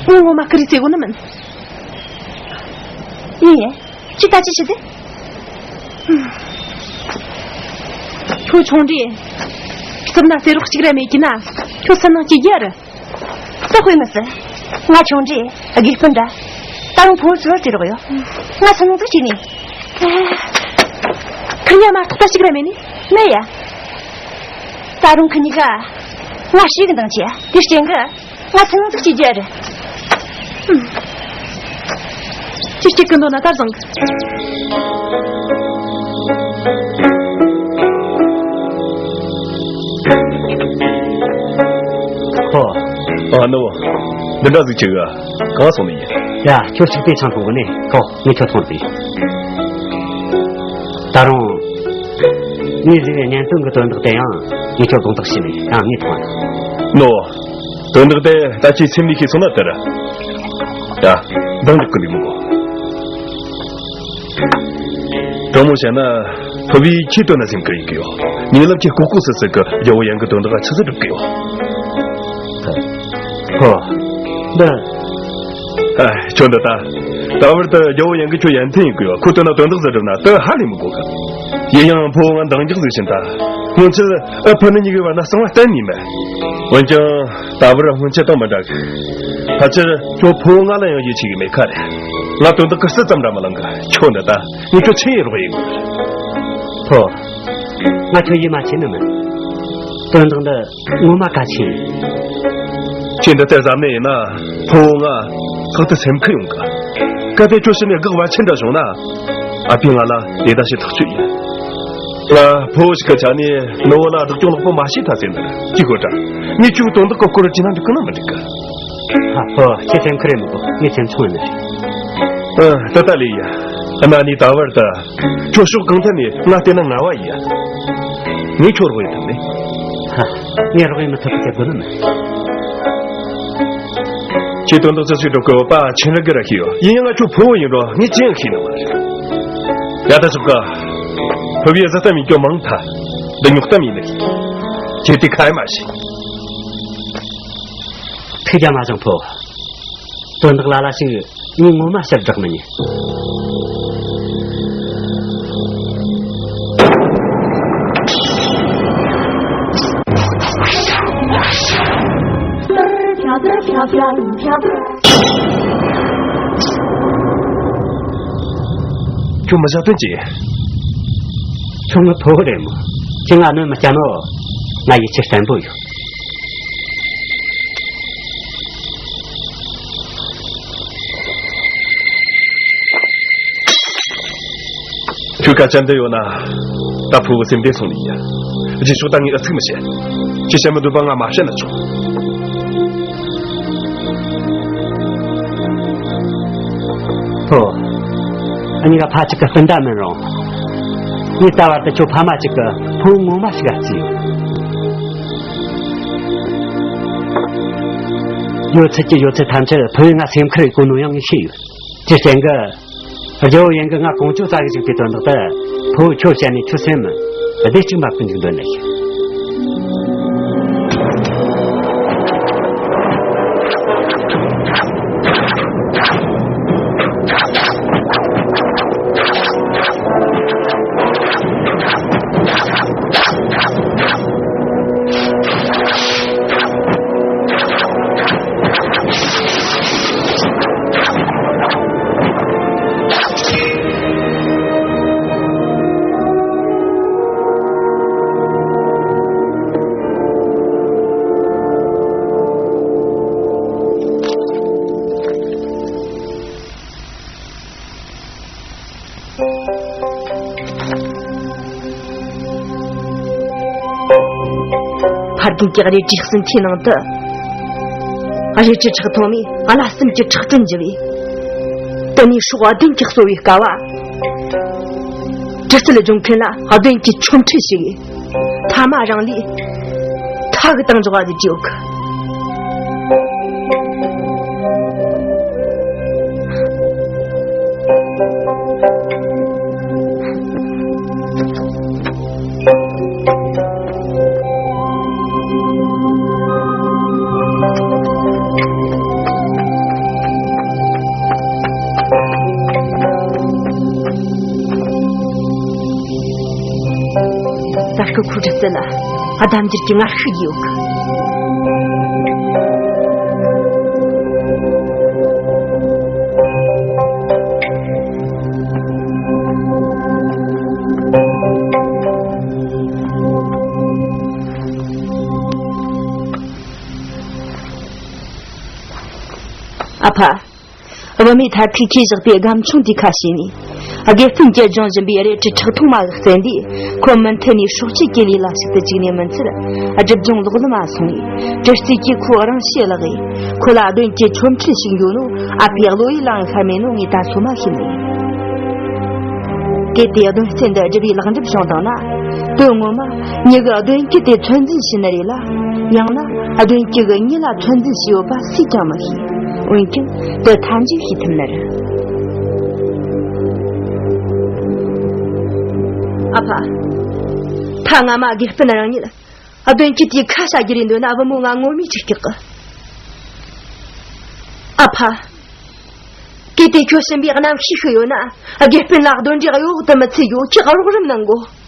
གི་ངོ་མ་ཀི་རི་སི་གོ་ནི་མིན། ཡིན་ཡིན། ཁྱེད་ད་ཅི་བྱེད་དེ། ཁྱོད་ཆུང་དུས། རྩིབ་ན་ཟེར་རོགས་གཅིག་ར་མེད་ཀྱི་ན། ཁྱོད་སུན་སྣང་སྐྱེ་རྒྱུ་རེད། ད་དཔེ་མི་སྲིད། ང་ཆུང་དུས་དགེ་སྤུན་འདྲ། ད་རུང་ཕོ་བོ་ཚོར་བྲིས་རོགས་ཡོད། ང་སུན་སྣང་ཙག་གཅིག་ནས། ཁ་ཉན་མ་ཐག་ད་གཅིག་ར་མེད་ནི། མེད་ཡ། ད་རུང་ཁ་གཉིས་ཀ་ང་ཞིག་གི་འདང་བྱས་དེ་རྐྱེན་གི། ང་ཚང་ཚིག་གཅིག་རྒྱ་རེད། ཅི་སྐྱིད་ཀི་འདོད་ན་ད་བཟང་གི་ཨ་ནོ། འདི་འདྲ་ཟིག་ཅིག་ག་གང་སོང་ནི་ཡིན། ཡ། ཁྱོད་གཅིག་པའི་ཆང་འཐུང་གི་ནས་ཁོ་ངས་ཁྱོད་འཐུང་དེ། ད་རུང་ངས་བཟོས་པའི་གཉེན་སྟོན་གྱི་དོན་དག་དེ་ཡང་ངས་ཁྱོད་དགོངས་དག་བྱས་ནས་ཡང་ངས་འཐུང་བ། ནོ། དོན་དག་དེ་ད་ཁྱེད་སེམས་ནས་ཤེས་སོང་ན་དེར། ཡ། འདང་རྒྱག་གི་འདུག་མི་དགོས། དྲང་མོ་བཤད་ན། ཕུ་བོས་ཁྱེད་དོན་ན་སེམས་ཁུར་ཡེད་གི་ཡོད། ཉིན་རླབས་ཀྱི་ལྐོག་ལྐོག་སུ་སུ་གི་རྒྱལ་བོ་ཡན་གི་དོན་དག་ཆི་ཟིག་སྒྲུབ་གི་ཡོད། ཧོ། འདི། ཨ། ཁྱོད་འདི་ད། ད་བར་དུ་རྒྱལ་བོ་ཡན་གི་ཁྱོད་ཡན་ཐེན་ཡིན་གི་ཡོད། ཁོ་དོན་ན་དོན་དག་ཟིག་སྒྲུབ་ན་དེ་ཧ་ལས་མི་དགོས་གི། ཡིན་ཡང་ཕུ་བོ་ང་འདང་རྒྱག་ཟིག་བྱིན་ད། སྔོན་ཆད་ཨ་ཕ་ནི་གཉིས་ཀའི་བར་ན་གསང་བ་གཏན་ནས་མེད། འོན་ཀྱང་། ད་བར་སྔོན་ཆད་དང་མི་འདྲ་གི། ཕལ་ཆེར་ཁྱོད་ཕུ་བོ་ང་ལ་ཡང་ཡིད་ཆེས་གི་མེད་ཁ་རེད། ང་དོན་དག་གི་སུ་ཙམ་ར་མི་ལང་གི། ཁྱོད་འདི་ད་ངས་ཁྱོད་ཆི་ཡེ་རོགས་ཡེད་དགོས། ཕུ། ང་ཁྱོད་ཡིད་མ་ཆེས་ནི་མིན། དོན་དག་འདི་ངོ་མ་གལ་ཆེ་ཡིན། ཁྱེད་འདི་ལྟར་བསམ་ནི་ཡིན་ན་ཕུ་བོ་ང་ལྷག་ཏུ་སེམས་ཁུར་ཡོང་གི། གལ་ཏེ་ཁྱོད་ཕྱི་ནས་དགག་བ་ཆེན་འདྲ་བྱུང་ན། ཨ་ཕས་ང་ལ་ལེ་བདའ་བྱེད་ཐག་ཆོད་ཡིན། ང་ཕུ་བོ་ཞིག་གི་ཆ་ནས་ནུ་བོ་ལ་བདག་སྐྱོང་ལེགས་པོ་མ་བྱས་ཐལ་ཟེར་ནི་རེད། ཅི་དགོས་དྲ། ངས་ཁྱོད་དོན་དག་གི་སྐོར་བྲིས་ན་འགྲིག་གི་ན་མི་འགྲིག་གི། ཨ་ཕོ། ཁྱེད་སེམས་ཁུར་རེ་མི་དགོས། ངས་སེམས་ཆུང་ནི་རེད། ཨ། ད་ལྟ་ལས་ཡ། གནའ་ནས་ད་བར་དུ་ཁྱོད་ཕྱོགས་གང་ཐད་ནས་ང་བལྟས་ན་ངར་བ་ཡིན། ངས་ཁྱོད་རོགས་ཡེད་ཐུབ་མེད། ཧ། ངས་རོགས་ཡེད་མི་ཐུབ་པ་ཟེར་དགོས་ནི་མིན། ཁྱེད་དོན་དག་ཅི་ཞིག་སྒྲུབ་དགོས་པ་ཆེན་ར་གི་ར་ཤེས་ཡོད། ཡིན་ཡང་ང་ཁྱོད་ཕུ་བོ་ཡིན་རུང་ངས་ཅི་ཡང་ཤེས་ནི་མ་རེད། ཡ། ད་ཆོག་གི། ཕུ་བོས་བཟའ་ཟླ་མིན་སྐྱོ་མང་ཐལ། འདི་ཉོག་གཏམ་ཡིན་ནི། ཁྱེད་དེ་ཁ་ཡ་མ་བྱེད། ཐུགས་རྒྱལ་མ་བཞེངས་ཕུ་བོ། དོན་དག་ལ་ལ་ཞིག་ངས་ངོ་མ་ཕྱིར་བསྒྲགས་མི་ཉན། ཁྱོད་མི་བཞག་དོན་ཅི། ཁྱོད་ངའི་ཕུ་བོ་རེད་མོ། ཁྱེད་ང་གནོད་མི་བསྐྱལ་ནོ། ང་ཡིད་ཆེས་བརྟན་པོ་ཡོད། ཁྱོད་སྐད་ཆ་འདི་ཡོད་ན། ད་ཕུ་བོ་སེམས་བདེ་སོང་ནི་ཡིན། རྗེས་ཕྱོགས་ད་ངས་ཨུ་ཚུགས་མི་བྱེད། ཁྱེད་བཤད་མི་འདོད་པ་ང་མ་བཤད་ན་ཆོག། ཕུ་བོ། ཨ་ནི་ང་ཕ་གཅིག་གི་སྤུན་ཟླ་མིན་རུང་། ངས་ད་བར་དུ་ཁྱོད་ཕ་མ་གཅིག་གི་ཕུ་བོ་ངོ་མ་ཞིག་ལ་བརྩིས་ཡོད། ཡོད་ཚད་ཀྱི་ཡོད་ཚད་ཐམས་ཅད་ཕུ་བོས་ང་སེམས་ཁུར་ཡེད་གོ་ནོ་ཡང་ངས་ཤེས་ཡོད། དེ་རྐྱེན་གྱིས། རྒྱལ་བོ་ཡན་གྱིས་ང་ཀོང་ཇོ་བཙལ་གི་བཅུག་པའི་དོན་དག་ཏུ། ཕུ་བོ་ཁྱོད་བཤད་ནས་ཁྱོད་སེམས་བདེ་གཅིག་མ་བསྐུལ་འཇུག་འདོད་ནི་ཞིག། ཕ་རྒན་གྱི་རལ་གྲིའི་ཟིན་ཐོའི་ནང་དུ། རལ་གྲི་ཁྲག་འཐུང་མས་བླ་གསུམ་གྱི་ཁྲག་དྲོན་བགྱི་བས། དེ་ནས་སྲོག་བདུན་གྱིས་གསོ་བའི་སྐལ་བ། གྲི་རྩལ་སྦྱོང་མཁན་ལ་བདུན་གྱིས་ཆོ་འཕྲུལ་ཞིག། ཐ་མ་རང་ལས་ཐག་བཏང་འཇོག་པ་ཟེར་གྱི་ཡོད་གི། གསར་སྐུ་ཁུ་གྲི་རྩལ་ལ་གདམ་འགྱུར་གྱི་ངར་ཤུགས་ཡོད་གི། ཨ་ཕ། བུད་མེད་ཐར་ཐིག་ཁྱེད་བཞག་པའི་སྒམ་ཆུང་དེའི་ཁ་ཕྱེ་ནས། དགེ་སྤུན་གྱིས་སྦྱོང་བཞིན་པའི་རལ་གྲི་ཁྲག་འཐུང་མ་གི་རྩལ་འདིས་ཁོ་མུ་མཐུད་ནས་སྲོག་གཅོད་ཀྱི་ལས་ལ་ཞུགས་སུ་བཅུག་ནས་མི་ཚད། སྒྲིབ་སྦྱོང་ལོག་ལམ་ལ་སོང་བས་གྲི་རྩལ་གྱིས་ཁོའི་རང་གཤིས་བརླག་གས། ཁོ་ལ་གདོན་གྱི་ཆོ་འཕྲུལ་ཞིག་འགྱོ་ནོ་ཨ་ཕའི་བློ་ཡུལ་ལའང་ཤར་མེད་ནོ་ངས་ད་སོ་མ་ཤེས་ནི་ཡིན། གལ་ཏེ་གདོན་རྩལ་འདི་སྒྲུབ་པའི་ལེགས་འགྲུབ་བྱུང་བཏང་ན། དོན་ངོ་མ་མྱི་གི་གདོན་སྐྱེད་དེ་ཚོད་འཛིན་བྱས་ནི་རེད་ལ། ཡང་ན་གདོན་སྐྱེད་གི་མྱི་ལ་ཚོད་འཛིན་བྱས་ཡོད་པ་སུས་ཀྱང་མི་ཤེས། འོན་ཀྱང་དེ་ཐམས་ཅད་ཤེས་ཐུབ་ནི་རེད། ཨ་ཕ། ད་ང་མ་དགེ་སྤུན་རང་ཉིད་གདོན་སྐྱེད་དེའི་ཁ་བྱ་རྒྱུ་རེད་འདོད་ན། བུ་མོ་ང་ངོ་མས་ཅིག་སྐྲག་གི། ཨ་ཕ། གལ་ཏེ་ཁྱོད་གཤིན་པོའི་རྣམ་ཤེས་ཤིག་ཡོད་ན། དགེ་སྤུན་ལ་གདོན་འདྲེ་གཡོ་འོག་ཏུ་མི་ཚུད་རྒྱུ། ཁྱོས་རོགས་རམ་གནང་དགོས།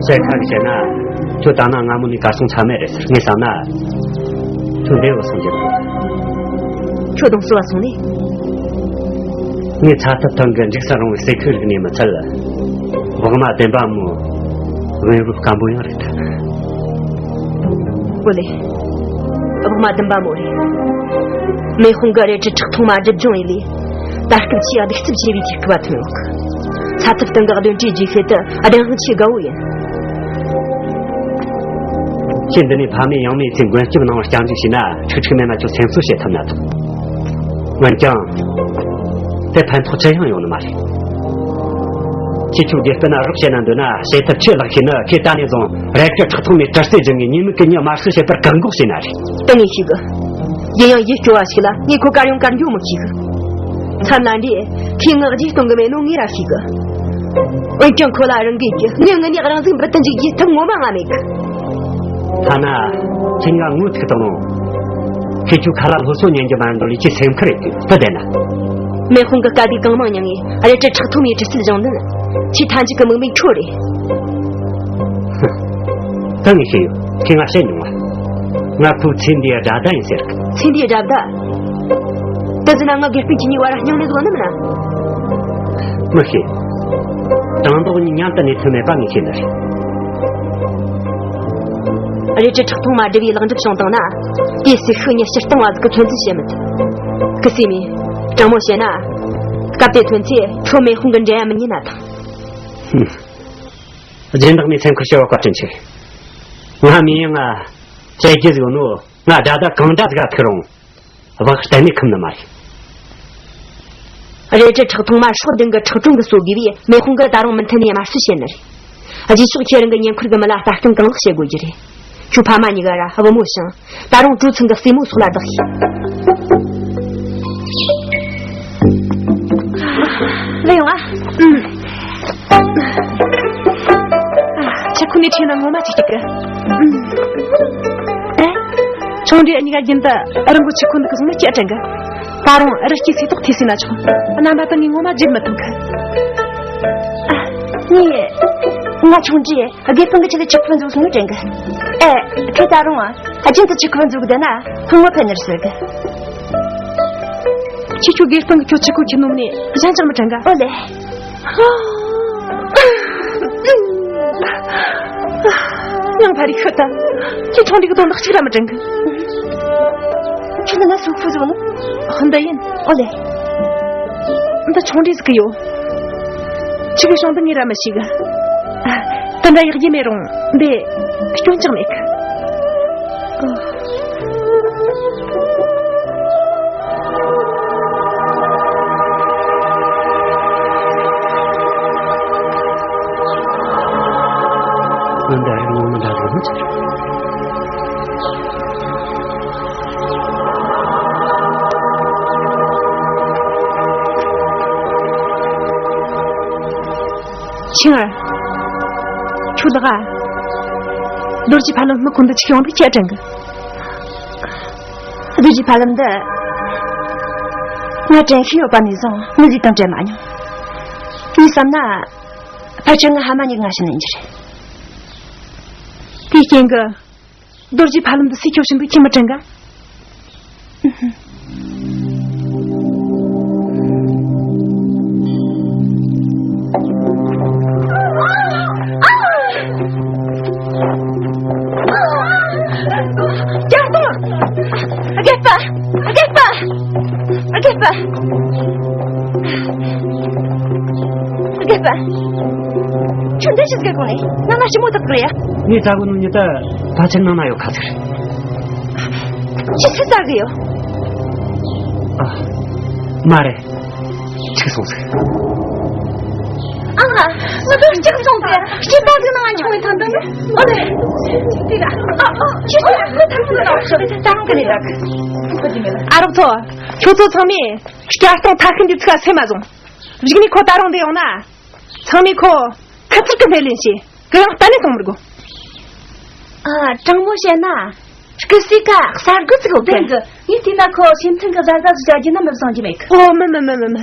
བཤད་ཁ་གིས་བཤད་ན། ཁྱོད་ད་ནངས་སྔ་མོ་ནས་གར་སོང་ཚར་མེད་རེད་ཟེར། ངས་བསམ་ན། ཁྱོད་འདྲེ་བོ་སོང་རྒྱུ་རེད། ཁྱོད་གདོང་བསུ་བ་སོང་ནས། ངས་ཚ་ཐབ་ཐང་གི་འཇིགས་སུ་རུང་བའི་ཟས་གོས་རིག་ནས་མི་ཚད། བག་མ་བདེན་པ་མོ་བུན་རུབ་སྐམ་པོ་ཡང་རེད། ཨོ་ལེ། བག་མ་བདེན་པ་མོ་རེད། མེ་དཔུང་གི་རལ་གྲི་ཁྲག་འཐུང་མ་སྒྲིབ་སྦྱོང་ཡིན་ལས། ད་སྐབས་ཆེས་གདུག་རྩུབ་ཆེ་བའི་དུས་སྐབས་ཐོན་ཡོད། ཚ་ཐབ་སྟེང་གི་གདོན་འདྲེ་རྗེས་ཤུལ་དུ་བདེན་དཔང་ཆེས་དགའ་བོ་ཡིན། ཁྱེད་འདི་ནས་ཕ་མེས་ཡང་མེས་ཚོས་མགོན་སྐྱབས་གནང་བར་སྐྱབས་འཇུག་བྱས་ན། ཁྲིག་ཁྲིག་མེད་ན་ཁྱོད་སེམས་གསོ་བྱེད་ཐུབ་ན་ཐུབ། འོན་ཀྱང་། དེ་ཕན་ཐོགས་ཅི་ཡང་ཡོང་ནི་མ་རེད། ཁྱེད་ཆོས་དགེ་སྤུན་ན་རོགས་བྱེད་ན་འདོད་ན། བྱེད་ཐབས་ཆེས་ལེགས་ཤོས་ནི། ཁྱེད་ད་ནས་བཟུང་རལ་གྲི་ཁྲག་འཐུང་མའི་གྲི་རྩལ་སྦྱོང་ངས། ཉེས་མེད་ཀྱི་མྱི་དམར་གསོད་བྱེད་པར་བཀག་འགོག་བྱས་ན་རེད། དེ་ངས་ཤེས་གི། ཡིན་ཡང་ཡིད་སྐྱོ་བ་ཞིག་ལ་ངས་ཁོ་གར་ཡོང་གར་འགྱོ་མི་ཤེས་གི། མཚམས་ལ་འདྲེ་ཁོས་ངའི་རྗེས་གཏོང་གི་མེད་ནོ་ངས་ར་ཤེས་གི། འོན་ཀྱང་ཁོ་ལ་རང་འགུལ་གྱིས་ངའི་ངོས་ནས་རང་ཚུགས་འབུད་དུ་འཇུག་རྒྱུའི་ཐབས་ངོ་མ་ང་མེད་གི། ཐ་ན་ཁྱེད་ང་ངོ་ཐུག་བཏང་རུང་། ཁྱེད་ཆོའི་ཁ་ལ་སློབ་གསོ་ཉན་རྒྱུ་མ་འགྲོ་ལས་ཁྱེད་སེམས་ཁུར་ཡོད་དུས་དེ་བསྡད་ན། མེ་དཔུང་གི་དཀའ་སྡུག་གང་མང་མྱངས་ངས་རལ་གྲི་ཁྲག་འཐུང་མའི་གྲི་རྩལ་སྦྱོང་མདུན། ཁྱེད་ཐམས་ཅད་ཀྱི་མིག་མིག་འཕྲོ་རེད། ད་ངས་ཤེས་ཡོད། ཁྱེད་ང་བཤད་མྱོང་བ། ང་ཁོའི་ཚེ་འདིའི་དགྲ་ཟླ་ཡིན་ཟེར་གི། ཚེ་འདིའི་དགྲ་ཟླ། དེ་ཟེར་ན་ང་དགེ་སྤུན་ཁྱེད་གཉིས་བར་སྙིང་ནད་ཟོག་ནི་མིན་ན། མི་ཤེས། དྲང་སྡོག་གཉིས་མཉམ་དུ་གནས་ཐུབ་མེད་པ་ངས་ཤེས་ནི་རེད། རལ་གྲི་ཁྲག་འཐུང་མ་སྒྲུབ་པའི་ལེགས་འགྲུབ་བྱུང་བཏང་ན། དེའི་སྲིད་ཤུགས་ཉིད་སྤྱིར་བཏང་བ་ཟིག་གིས་ཚོད་འཛིན་བྱེད་མི་ཐུབ། སྐུ་སྲས་མོས། དྲང་མོ་བཤད་ན། སྐབས་དེ་ཐོན་ཚེ་ཁྱོད་མེ་དཔུང་གི་འགྲན་ཡ་མི་ཉན་ན་ཐང་། ཧུམ། སྦྱིན་བདག་མའི་སེམས་ཁུར་ཞེ་བ་བཀའ་དྲིན་ཆེ། ང་མི་ཡིན་ང་། བཤད་རྒྱུ་ཟིག་ཡོད་ནོ། ང་དགྲ་ཟླ་གང་འདྲ་ཟིག་ག་ཐུག་རུང་། བག་གཏན་ནས་ཁུམ་ནི་མ་རེད། རལ་གྲི་ཁྲག་འཐུང་མ་སྲོག་ལྡན་གྱི་ཁྲག་དྲུང་གིས་གསོ་དགོས་པས། མེ་དཔུང་གིས་ད་རུང་མུ་མཐུད་ནས་དམར་གསོད་བྱེད་ནི་རེད། རྗེས་ཕྱོགས་ཁྱེད་རང་གི་ཉེ་འཁོར་གྱི་མི་ལ་ལྟ་སྐྱོང་གང་ལེགས་བྱེད་དགོས་རྒྱུ་རེད། ཁྱོད་ཕ་མ་གཉིས་ཀ་ར་བུ་མོ་བྱུང་། ད་རུང་གྲོ་ཚང་གི་སྲས་མོ་སོགས་ལ་བདག་བྱོས། ལེ་ཡོང་ཨ། ཆུ་ཁོལ་ནས་ཁྲིད་ན་ངོ་མ་ཅིག་སྐྲག་གི། ཨེ། ཆུང་འདྲིས་གཉིས་ཀ་རྒྱུན་དུ་རི་མགོ་ཆུ་ཁོལ་འདི་གི་བཟུང་ནས་སྐྱེལ་དྲན་གི། ད་རུང་རི་སྐྱེས་སེ་ཏོག་ཐེ་སྲིད་ན་ཆོག། རྣམ་པ་དང་ངའི་ངོ་མ་བརྗེད་མི་ཐུབ་གི། ཨ། ངས། ང་ཆུང་འདྲིས་དགེ་སྤུན་གྱི་ཆེད་དུ་ཆུ་ཁོལ་འཛུགས་སོང་ནས་དྲན་གི། ཨེ། ཁྱོད་ད་རུང་ཨ། རྒྱུན་དུ་ཆུ་ཁོལ་འཛུགས་བསྡད་ན་ཕུང་བོ་འཕེལ་ནི་རེད་ཟེར་གི། ཁྱེད་ཆོ་དགེ་སྤུན་གྱིས་ཁྱོད་ཆུ་ཁོལ་ཁྱེར་ནོ་ནས་གཞན་ཅང་མི་དྲན་ག། ཨོ་ལེ། ཡང་ཕ་རི་ཁྱོད་ད། ཁྱེད་ཆུང་འདྲིས་གི་དོན་དག་གཅིག་ར་མི་དྲན་གི། ཁྱོད་འདི་ན་སུ་ཕུ་ཟིག་ནོ། འདི་ཡིན། ཨོ་ལེ། འདི་ཆུང་འདྲིས་ཟིག་གི་ཡོད། ཆི་གི་བྱུང་འདི་ངས་ར་མི་ཤེས་གི། དེ་འདྲ་ཡག་རྒྱུ་མེད་རུང་འདི་སྐྱོན་ཅང་མེད་གི། འདི་རིགས་ངོ་མ་འདྲ་ཟིག་མི་ཚེ། ཆིང་ཨར། ཁྱོད་ལགས་ཨ། རྡོ་རྗེ་ཕ་ལམ་མི་ཁོ་འདི་ཆིག་ཡོང་འདུག་ཁྱེད་དྲན་གི། རྡོ་རྗེ་ཕ་ལམ་འདི། ང་དྲན་ཤེས་ཡོད་པ་ནས་བཟུང་མི་ཟིག་དང་དྲན་མ་མྱོང་། ངས་བསམ་ན། ཕལ་ཆེར་ང་ཕ་མ་གཉིས་ཀྱི་ང་ཤི་ནས་འགྱུར། དེའི་རྐྱེན་གྱིས། རྡོ་རྗེ་ཕ་ལམ་འདི་སུས་ཁྱོད་བྱིན་འདུག་ཁྱེད་མི་དྲན་ག། འདི་ཞིག་གི་གོང་ནས་ནང་ན་ཞི་མོ་དག་གི་རེད་ཡ། ངས་ཙ་གོ་ནུ་ཉི་ད་ད་ཕྱིར་ནང་ན་ཡོད་ཁ་ཚིག་རེད། ཅི་སུ་ཙ་གི་ཡོད། ཨ། མ་རེད། ཅིག་སོང་ཟིག་ཨ་ཧ། ང་ཚོ་ཅིག་སོང་ཟིག་སྐྱིད་པ་ཟིག་ནང་ང་འཁྱོངས་བའི་ཐང་དུ་ནི། ཨོ་ལེ། དེ་ག་ཨ་ཨ་ཅི་ཟིག་ཁོ་ཐང་དུ་ནང་ཤོག་ད་རུང་གི་ནས་ད། ཨ་རོགས་ཚོ། ཁྱོད་ཚོ་ཚང་མས་སྐྱ་སྟོང་ཐ་ཁན་འདི་ཚིག་ག་སེམས་མ་བཟུང་། རིག་ནས་ཁོ་ད་རུང་འདི་ཡོང་ན། ཚང་མས་ཁོ་ཁ་ཚིག་གི་འཕེལ་ལེན་བྱེད། གུ་ཡངས་གཏན་ནས་གཏོང་མི་དགོས། ཨ། དྲང་མོ་བཤད་ན། སྐུ་སྲས་ཀ་གསར་འགོད་ཅིག་ཡོད་གི། ངས་བལྟས་ན་ཁོ་སེམས་མཐུན་གི་བཟའ་ཟླ་ཟིག་བྱ་རྒྱུ་ན་མི་བཟང་རྒྱུ་མེད་གི། ཨོ་མི་མི་མི་མི་མི།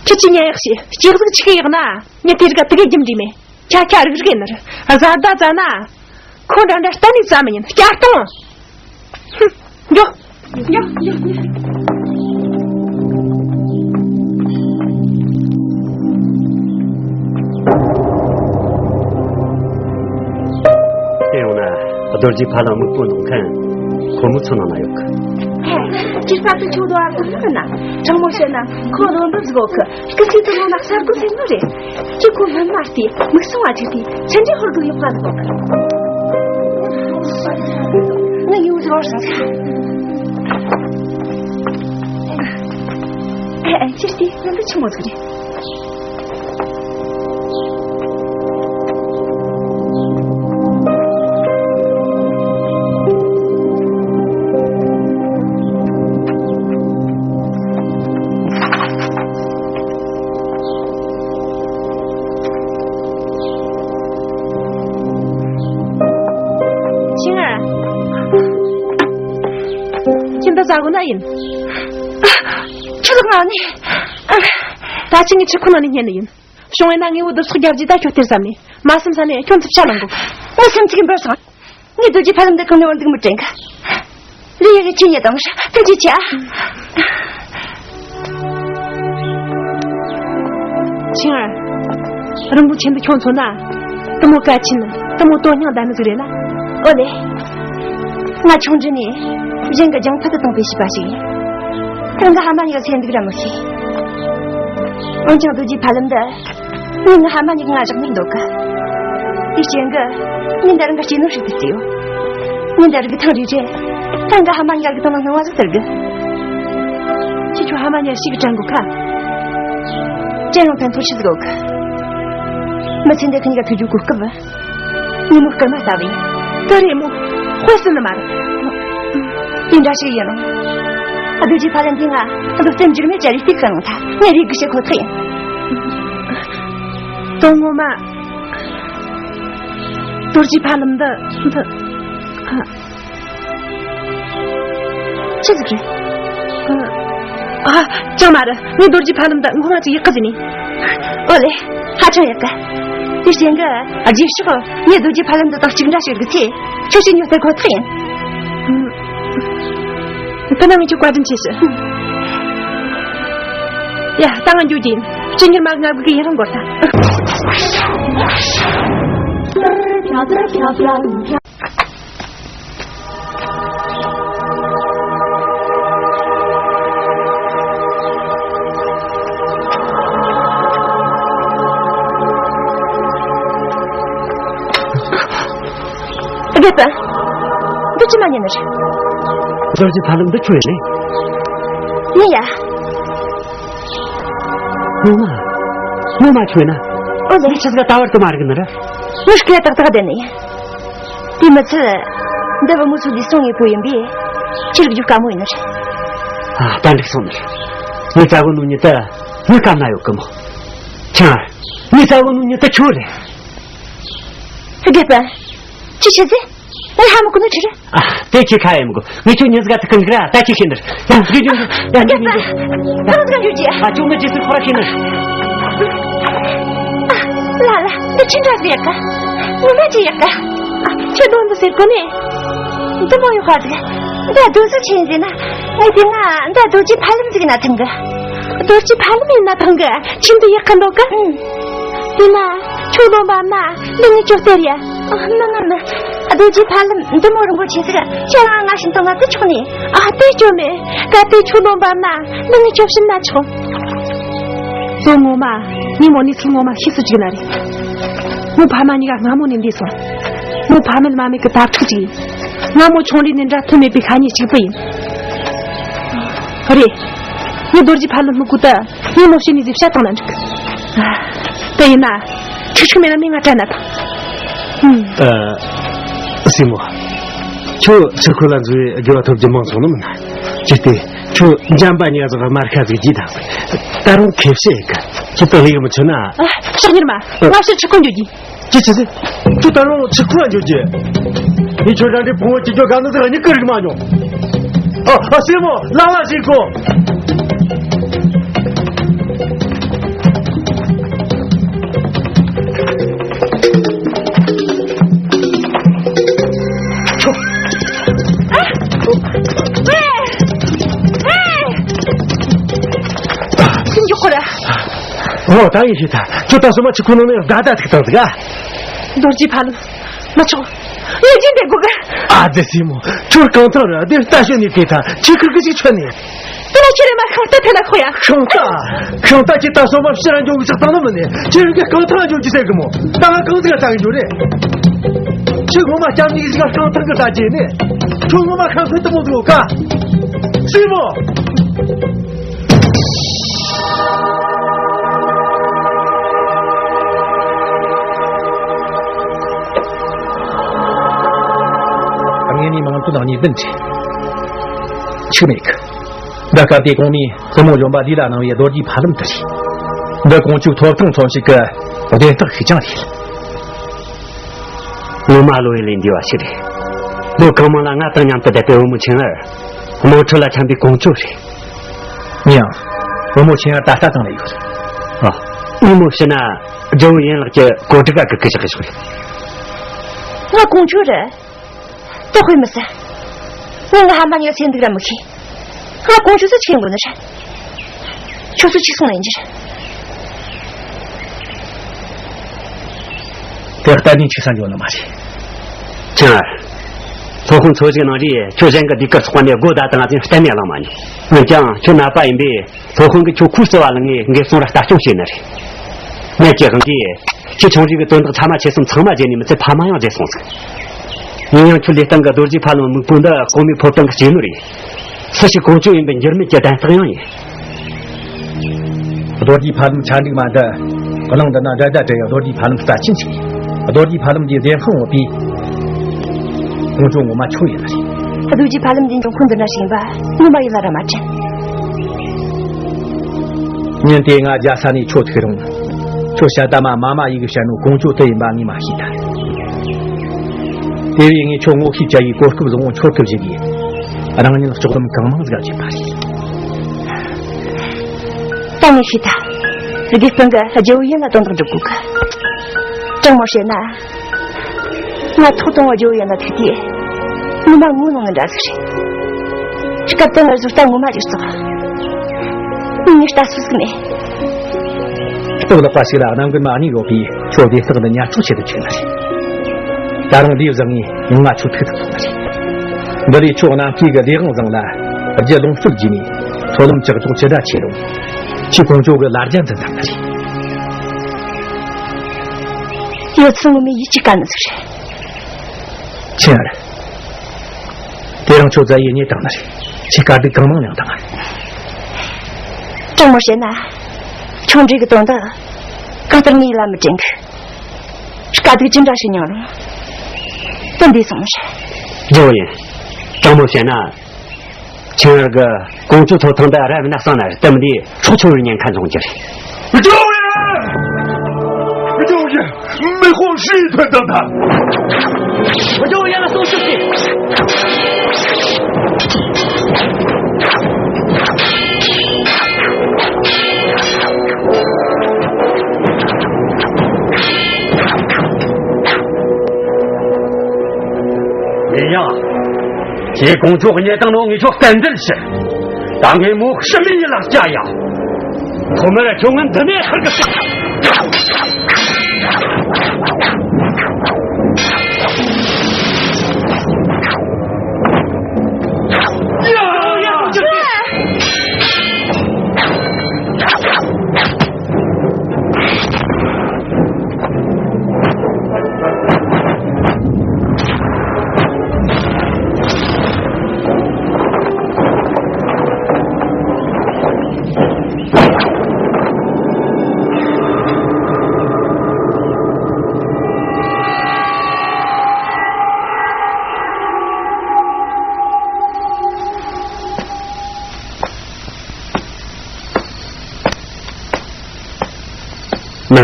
ཁྱེད་ཀྱིས་ཉན་ཡག་བྱོས། སྐྱག་ཟིག་ཆི་གི་ཡག་ན། ངས་དེ་རིགས་དུ་གེ་རྒྱུ་འདྲི་མེད། ཁྱ་ཁྱ་རིག་རིག་ཡིན་ནི་རེད། བཟའ་ཟླ་བཙལ་ན། ཁོ་འདྲ་འདྲ་གཏན་ནས་བཙལ་མི་ཉན། སྐྱ་སྟོང་། ཧུམ། མགྱོགས། མགྱོགས་མགྱོགས་མགྱོགས། དེ་ཡོང་ན་རྡོ་རྗེ་ཕ་ལ་སྨུག་པོ་འདོགས་མཁན་ཁོ་མོ་ཚོ་ནང་ན་ཡོད་གི། ཧེ། སྐྱིད་པ་དུ་ཆུ་དོ་ཨ་དུ་ལག་ན། དྲང་མོ་བཤད་ན་ཁོ་བློ་འབབ་ཟིག་ཡོད་གི། སྐུ་སྲས་དུ་ནང་ན་གསར་འགོད་ཟེར་ནོ་རེད། ཁྱེད་ཁོ་སྨན་མ་སྟེ་མིག་སོང་བ་ཅིག་དེ་ཆུ་འདྲེ་ཧོར་གི་ཡོད་པ་ལ་དོགས། ང་ཡོང་ཟོར་ཟ། ཨེ་ཨེ་ཅི་སྟེ་ང་འདི་ཆི་མོ་ཟིག་རེད། ཆིང་ཨ། ཁྱིམ་དུ་ཟ་གོ་ན་ཡིན། ཁྱི་ལག་ང་ནི། ད་ཅི་ངས་ཁྱི་ཁོ་ན་ནི་ཉན་ནི་ཡིན། བྱུང་བས་ན་ངས་འུ་སྡུག་སོག་རྒྱབ་རྗེས་ད་ཁྱོད་སྟེར་བསམ་ནས། མ་བསམ་ས་ནས་ཁྱོད་འཚུབ་ཆ་ལངས་གོ། ངས་སེམས་ཚིག་འབར་སོང་། ངས་རྡོ་རྗེ་ཕ་ལམ་འདི་གང་ནས་བར་འདུག་མི་དྲན་གི། ལི་ཡ་གི་ཁྱི་ཉེ་དང་ཐུགས་རྗེ་ཆེ་ཨ། ཆིང་ཨ། རིན་པོ་ཆེ་འདི་ཁྱོད་མཚོན་ན། དུ་མོ་གལ་ཆེན། དུ་མོ་དོན་སྙིང་ལྡན་ནི་ཟིག་རེད་ལ། ཨོ་ལེ། ང་ཆུང་དུས་ནས་གཞན་གྱི་རྒྱང་ཕུད་དུ་གཏོང་པའི་བྱིས་པ་ཞིག་ཡིན། རང་གི་ཕ་མ་ཡོད་ཚེ་འདུག་ར་མི་ཤེས། འོན་ཀྱང་རྡོ་རྗེ་ཕ་ལམ་འདི། ངས་ངའི་ཕ་མ་གཉིས་ཀ་ང་བཞག་ནས་འདུག་གི། དེའི་རྐྱེན་གྱིས་ངས་འདི་རང་གི་སྐྱེས་ནོར་ཞིག་ཏུ་བརྩིས་ཡོད། ངས་འདི་རིག་ཐེངས་རེ་རེ་ད་ང་ཕ་མ་གཉིས་ཀ་གི་དོན་ལ་སྣང་བ་ཟིག་སྟེར་གི། ཁྱེད་ཚོའི་ཕ་མ་གཉིས་ཀ་ཞིག་གི་དྲན་དགོས་ཁ། དྲན་ཡོང་ཕན་ཐོགས་ཆི་ཟིག་ཡོད་གི། མི་ཚེ་འདི་ཁ་གཉིས་ཀ་ཐུག་རྒྱུ་གོ་སྐབས། ཉིན་མོ་སྐར་མ་ལྟ་བུ་ཡིན། ག་རེ་མོ། དཔེ་སྲིད་ནི་མ་རེད། དེ་འདྲ་ཞིག་ཡིན་ནོ། རྡོ་རྗེ་ཕ་ལམ་འདི་ང་རྡོ་རྩེ་འགྱུར་མེད་ཅན་རེ་སྟེར་གི་རུང་ཐལ། ངས་རེ་སྒུག་བྱེད་ཁོ་ཐག་ཡིན། དོན་ངོ་མ། རྡོ་རྗེ་ཕ་ལམ་འདི་འདི། ཨ། ཆི་ཟིག་རེད། ཨ། ཨ། ཅང་མ་རེད། ངས་རྡོ་རྗེ་ཕ་ལམ་འདི་ངོ་མ་ཅིག་ཡག་གི་ཟིན་ནི། ཨོ་ལེ། ཧ་ཅང་ཡག་གི། དེ་རྐྱེན་གྱིས་རྗེས་ཕྱོགས་ངས་རྡོ་རྗེ་ཕ་ལམ་འདི་དང་གཅིག་འདྲ་ཞིག་རིག་ཚེ། ཁྱོད་ཀྱི་ཉོ་སྟེར་ཁོ་ཐག་ཡིན། ཨ། དེ་ན་ངས་ཁྱོད་བཀའ་དྲིན་ཆེ་ཞུ། ཡ། ད་ང་འགྱོ་རྒྱུ་ཡིན། སྤྱི་ཉིན་མ་ང་སྒུག་གི་ཡིན་རང་འགོར་ད། རྒད་པོ། འདི་ཅི་མ་ཉན་ནི་རེད། རྡོ་རྗེ་ཕ་ལམ་འདི་ཁྱོད་ཡིན་ནི། ཡིན་ཡ། ངོ་མ། ངོ་མ་ཁྱོད་ན། ཨོ་ལེ། འདི་ཆི་ཟིག་ད་བར་དུ་མ་རིག་ནི་རེད། ངས་སྐད་ཏག་ཏག་བསྡད་ནི་ཡིན། དེ་མི་ཚད། འདི་བུ་མོ་ཚོ་ལུས་ཟུངས་ཡོད་པོ་ཡིན་པས། ཁྱེད་རིག་རྒྱུ་དཀའ་མོ་ཡིན་ནི་རེད། ཨ། ད་འགྲིག་སོང་ནི་རེད། ངའི་ཙ་བོ་ནུ་ཉི་ད་ངའི་སྐམ་ན་ཡོད་གི་མོ། ཆང་། ངའི་ཙ་བོ་ནུ་ཉི་ད་ཁྱོད་རེད། རྒད་པོ། ཅི་བྱེད་ཟེ། ངའི་ཧ་མ་གོ་ནི་ཁྲི་རེད། ཨ། དེ་ཁྱེད་ཁ་ཡེ་མི་དགོས། ངས་ཁྱོད་ཉིན་ཟིག་ག་ཐུག་གི་འདུག་ར། ད་ཁྱེད་ཤེས་ནི་རེད། ཡ། ཡ། ཡ། ཡ། ཡ། ཁ་ཟིག་ག་འཇུ་རྒྱུ། ཨ། ཅུང་མི་ཅི་ཟིག་ཁོ་ར་ཤེས་ནི་རེད། ཨ། ལ་ལ། འདི་ཆི་འདྲ་ཟིག་ཡག་ག། ངོ་མ་ཅི་ཡག་ག། ཨ། ཁྱོད་དོན་དུ་ཟེར་གོ་ནི། འདི་མོ་ཡོད་ཁ་ཟིག། འདི་རྡོ་ཟིག་ཆེན་ཟིག་ན། ངས་དེ་ང་འདི་རྡོ་རྗེ་ཕ་ལམ་ཟིག་ན་ཐིམ་གི། རྡོ་རྗེ་ཕ་ལམ་ཡིན་ན་ཐང་གི། ཁྱིམ་དུ་ཡག་གི་འདུག་གི། ཨང་། དེ་ན་ཁྱོད་ལོན་པ་ན་འདི་ངས་ཁྱོད་སྟེར་ཡ། ཨ། མི་ང་མི། རྡོ་རྗེ་ཕ་ལམ་འདི་མོ་རིན་པོ་ཆེ་ཟིག་ཁྱོད་རང་ང་བྱིན་བཏང་ན་དེ་ཆོག་ནི། ཨ། དེ་ཆོག་མེད། གལ་ཏེ་ཁྱོད་ལོན་པ་ན་འདི་ངས་ཁྱོད་བྱིན་ན་ཆོག། དོན་ངོ་མ་ངས་མོ་ནི་ཚུལ་ངོ་མ་ཤེས་སུ་བཅུག་ན་རེད། མོ་ཕ་མ་གཉིས་ཀ་སྔ་མོ་ནས་འདས་སོང་། མོ་ཕ་མེད་མ་མེད་ཀྱི་དྭ་ཕྲུག་ཅིག་ཡིན། ང་མོ་ཆུང་དུས་ནས་འདྲ་མཐུན་མེད་པའི་ཤ་ཉེ་གཅིག་པུ་ཡིན། རེད། ངས་རྡོ་རྗེ་ཕ་ལུ་སྨུག་གུ་དུ་ངས་མོ་བྱས་ནས་ཟིག་བཤད་བཏང་ན་འགྲིག་གི། དེ་ཡིན་ན། ཁྲིག་ཁྲིག་མེད་ན་མི་ང་དྲན་ན་ཐང་། ཨ། སྲས་མོ། ཁྱོད་ཕྱིར་འཁོར་ལ་འཛུལ་བའི་དགེ་བ་ཐོབ་རྒྱུ་མང་སོང་ནི་མིན་ན། ཅི་སྟེ། ཁྱོད་འཇམ་པ་ཉག་ཟིག་དམར་ཁ་ཟིག་བགྱིས་དང་། ད་རུང་ཁེ་བཤད་ཡིན་གི། ཁྱོད་ད་ལས་ཡོད་མི་ཆོད་ན། ཨ། ཕྱག་གཉེར་མ། ང་ཕྱིར་ཁྲིག་ཁོ་འགྱོ་རྒྱུ། ཅི་ཅི་ཟེར། ཁྱོད་ད་རུང་ཕྱིར་ཁོ་འགྱོ་རྒྱུ། ངས་ཁྱོད་རང་གི་ཕུང་བོ་ཅི་འགྱོ་ག་ནི་ཟིག་གཉིས་ཀ་རིག་མ་མྱོང་། ཨ། ཨ། སྲས་མོ་ལ་ལ་ཞིག་གོ། ཨོ། ད་ཡིན་ཤེས་ད། ཁྱོད་ད་སོ་མ་ཆི་ཁོ་ནང་ནས་ཟླ་ཟླ་ཐུག་བཏང་ཟིག་ཨ། རྡོ་རྗེ་ཕ་ལུ། མ་ཆོག་ཡོད་ཀྱིན་དེ་དགོས་གི། ཨ་ཙི་སྲས་མོ། ཁྱོད་རྐང་ཐང་ར་དེ་ལྟ་ཞོན་ནས་དེ་ད་ཁྱི་ཁུར་གི་ཅིག་ཆོད་ནས། དེ་ལ་ཁྱེད་རེ་མ་ཤིང་རྟ་དེ་ལ་ཁོ་ཡ། ཤིང་རྟ། ཤིང་རྟ་ཁྱེད་ད་སོ་མ་ཕྱིར་ར་འཇོག་གི་ཆགས་བཏང་ནི་མིན་ནས། ཁྱེད་རང་གི་རྐང་ཐང་འཇོག་གི་ཟེར་གི་མོ། ད་ང་རྐང་ཟིག་ལ་ལྟ་གི་འཇོག་རེད། ཁྱེད་ངོ་མ་སྐྱབས་གནས་ཟིག་ལ་རྐང་ཐང་གི་ལྟ་རྒྱུ་ནས། ཁྱོད་ངོ་མ་ཁ་ཁུ་དུ་མོ་འདུག་ག། སྲས་མོ། དངོས་གནས་མང་ཚོགས་ནང་ནས་བདུན་ཁྲི་ཆིག་མེད་གི། འདི་སྐབས་དེ་གོང་མའི་བཙུན་མོ་གཞོན་པ་འདི་ལ་གནང་བའི་རྡོ་རྗེ་ཕ་ལམ་དེ་རེད། འདི་ཀོང་ཇོ་ཐོབ་ཐང་ཐོན་ཞིག་གི་བདེན་རྟགས་ཤིག་ཀྱང་རེད། ངོ་མ་བློ་ཡུལ་ལས་འདས་པ་ཞིག་རེད། ལོ་གང་མང་ལ་ང་དང་མཉམ་དུ་བསྡད་པའི་བུ་མོ་ཆེན་ཨར། དམངས་ཁྲོད་ལ་འཁྱམས་པའི་ཀོང་ཇོ་རེད། ཡང་། བུ་མོ་ཆེན་ཨར་ད་ལྟ་དང་ལ་ཡོད། ཨ། ངས་མོ་བཤད་ན། རྒྱལ་བོ་ཡན་ལགས་ཀྱི་གོ་སྒྲིག་ག་གི་གི་ཞིག་ཞིག་རེད། ང་ཀོང་ཇོ་རེད། ཏོག་དཔེ་མི་སྲིད། ངས་ང་ཧམ་པ་ཉག་ཚེ་འདུག་ར་མི་ཤེས། ང་ཀོང་ཇོ་སུ་ཆེན་དགོས་ནི་རེད། ཁྱོད་ཚོ་ཆི་སོང་ལེན་རྒྱུ་རེད། དེ་ལྟ་ནས་ཆི་སང་འཇོག་ནི་མ་རེད། ཆང་ཨར། སློབ་དཔོན་འཚོ་བཞུགས་གནང་རྗེས་ཁྱོད་གཞན་གྱི་ཟློས་གར་ཚོགས་པ་ནས་སྒོ་བརྡ་བཏང་ཙང་གཏན་ནས་བླངས་མ་མྱོང་། འོན་ཀྱང་ཁྱོད་ནད་པ་ཡིན་པས། སློབ་དཔོན་གྱིས་ཁྱོད་ཁུག་རྩི་བ་ལ་ངས་འགན་སོང་ར་ལྟ་སྐྱོང་བྱས་ནི་རེད། ངེད་ཀྱི་དབང་གིས་ཁྱེད་ཆུང་རིགས་ཀྱི་དོན་དག་ཚང་མ་ཆེད་གསུམ་ཚང་མ་བརྗེད་ནས་མི་ཚེ་ཕ་མ་ཡང་བརྗེད་སོང་ཟིག་ཡིན་ཡང་ཁྱོད་ལས་སྟངས་ཀྱི་རྡོ་རྗེ་ཕ་ལམ་མིག་པོ་འདི་གོང་མའི་ཕོ་བྲང་གི་གཅིག་ནོར་རེད། སུ་ཞིག་ཀོང་ཇོ་ཡིན་པའི་འགྱུར་མེད་ཀྱི་བདེན་རྟགས་ཡང་ཡིན། རྡོ་རྗེ་ཕ་ལམ་ཆ་འགྲིག་མ་འདི་གླིང་འདི་ན་དགྲ་ཟླ་བྲལ་བའི་རྡོ་རྗེ་ཕ་ལམ་རྩ་ཆེན་ཞིག་ཡིན། རྡོ་རྗེ་ཕ་ལམ་གྱི་བདེན་དཔང་འོག་པའི་ཀོང་ཇོ་ངོ་མ་ཁྱོད་ཡིན་ལ་རེད། རྡོ་རྗེ་ཕ་ལམ་འདི་འབྱུང་ཁུངས་འདི་འདྲ་ཞིག་ཡིན་པ་ངོ་མ་ཡིད་ལ་ར་མ་དྲན། ཉིན་དེ་ང་རྒྱལ་ས་ནས་ཁྱོད་ཐུག་རུང་། ཁྱོད་ཤ་ད་མ་མ་མ་ཡི་གི་བཤད་ནོ་ཀོང་ཇོ་དེ་ཡིན་པ་ངས་མ་ཤེས་ད། དེ་བས་ངས་ཁྱོད་ངོ་ཤེས་བྱ་ཡི་གོ་སྐབས་བཟང་བོ་འཆོར་ཐུབ་ཞིག་གིས་རང་ཉིད་ལྕོགས་ལམ་གང་མང་ཟིག་བྱེད་པ་རེད། ད་ངས་ཤེས་ད། དགེ་སྤུན་གྱི་རྒྱལ་བོ་ཡན་ལ་དོན་དག་སྒྲུབ་དགོས་གི། དྲང་མོ་བཤད་ན། ང་ཐོག་དང་བ་ཇོ་ཡན་ལ་ཐུག་དུས། ངོ་མ་ངུ་ནང་ནི་འདྲ་ཟིག་རེད། སྐབས་དེ་ང་བཟོ་ལྟ་ངོ་མ་ཅིག་བཙོག་ངས་ལྟ་སུ་ཟིག་མེད། སྟབས་ལེགས་པ་ཞིག་ལ་རྣམ་ཀུན་མ་གཉིས་ཡོད་པས་ཁྱོད་བདེ་རྟགས་འདི་ཉར་ཚགས་བྱེད་དུ་ཆུག་ནི་རེད། ད་རུང་ལས་བཟང་ངས་ཡང་ང་ཁྱོད་ཐུག་ཐུབ་ཐུབ་ནི་རེད། འདི་ལས་ཁྱོད་རྣམ་སྐྱེས་ཀྱི་ལས་དབང་བཟང་ལ་རྒྱུ་ལོངས་སྤྱོད་རྒྱས་ནས་མཐོ་ལམ་ཇག་ཇོག་ཅི་འདྲ་ཆེ་རུང་ཁྱེད་ཀོང་ཇོ་གི་ལ་རྒྱ་འཛིན་ཐུབ་ནི་རེད། ཡོད་ཚད་ངོ་མའི་ཡིད་ཆེས་དཀའ་ནི་ཟིག་རེད། ཆེན་ཨར། དེ་རིང་ཁྱོད་རྫ་ཡི་རྙེད་བཏང་ནི་རེད། ཁྱེད་དཀའ་སྡུག་གང་མང་མྱངས་བཏང་ང་། དྲང་མོ་བཤད་ན། ཆུང་འདྲིས་ཀྱི་དོན་དག་གང་ལྟར་ངས་ལ་མི་དྲན་གི། དཀའ་སྡུག་ཅི་འདྲ་ཞིག་མྱངས་རུང་། དོན་འདི་སོང་ནི་རེད། རྒྱལ་བོ་ཡིན། དྲང་མོ་བཤད་ན། ཆེན་ཨར་གི་ཀོང་ཇོ་ཐོབ་ཐང་འདི་རབ་ན་སང་ན་རེད་དམ་འདི་སྲོག་ཆོད་པའི་ཉེན་ཁ་འབྱུང་རྒྱུ་རེད། རྒྱལ་བོ་ཡིན། རྒྱལ་བོ་ཡིན། མི་དཔོན་ཧྲིལ་ཐོན་དང་ད། རྒྱལ་བོ་ཡིན་ལ་སྲོག་ཆོད་ཀྱི། ཡིན་ཡང་། ཁྱེད་ཀོང་ཇོ་རྙེད་བཏང་ནོ་ངས་ཁྱོད་རྟེན་འབྲེལ་ཞུ། ད་ངས་མོ་ཤི་མི་ཡིན་ལ་སྐྱ་ཡ། ཁོ་མོ་ར་ཁྱོད་ངན་འདི་ནས་ཧར་གི།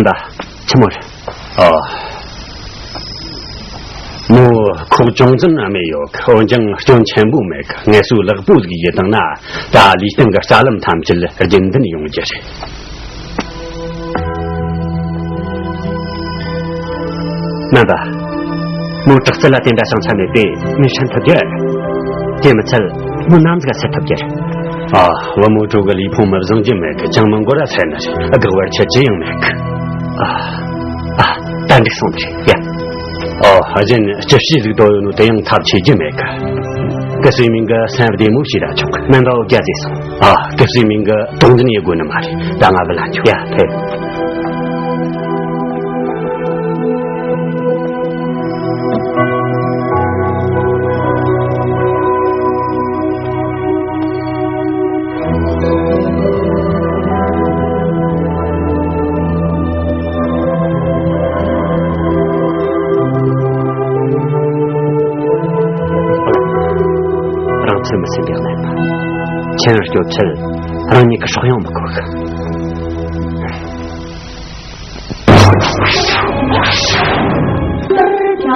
ད་ཆི་མོ་རེད། ཨ། མོ་ཁོག་ཅུང་ཙམ་ན་མེད་ཡོད་གི། འོན་ཀྱང་སྐྱོན་ཆེན་པོ་མེད་གི། ངལ་གསོ་ལེགས་པོ་ཟིག་བྱེད་བཏང་ན་ད་ལུས་སྟེང་གི་རྩ་ལམ་ཐམས་ཅད་རྒྱུན་ལྡན་ཡོང་རྒྱུ་རེད། སྨན་པ། མོ་དྲག་རྩལ་ལ་དེ་འདྲ་བྱང་ཆ་མེད་པས་མི་ཧྲན་ཐུབ་རྒྱུ་རེད། དེ་མི་ཚད་མོ་ནམ་ཟིག་ག་སད་ཐུབ་རྒྱུ་རེད། ཨ། བུ་མོ་ཁྱོད་གི་ལུས་ཕུང་མི་བཟང་རྒྱུ་མེད་གི། ཅང་མི་འགོར་ར་སད་ནི་རེད། དགག་བར་ཁྱད་ཅི་ཡང་མེད་གི། ཨ། ཨ། ད་འགྲིག་སོང་ནི་རེད་ཡ། ཨོ། གཞན་སྐྱི་ལྕེ་ཟིག་དོ་ཡོད་ནོ་དེ་ཡང་ཐབས་ཆེ་རྒྱུ་མེད་གི། གི་སུའི་མིང་གི་སེམས་བདེ་མོ་ཞིག་ར་ཆོག་གི། སྨན་པ་འོ་རྒྱ་ཟེར་སོང་། ཨ། གི་སུའི་མིང་གི་དོགས་འཛིན་ཡེད་དགོས་ནི་མ་རེད། ད་ང་བུད་ལ་འགྱོ་ཡ། ཕེབས། རང་ཚོད་མི་ཟིན་པའི་སྨན་པ། ཁྱེད་རང་སྐྱོབ་ཆེད་རང་ཉིད་ཀྱི་སྲོག་ཡང་མི་འཁོར་གི།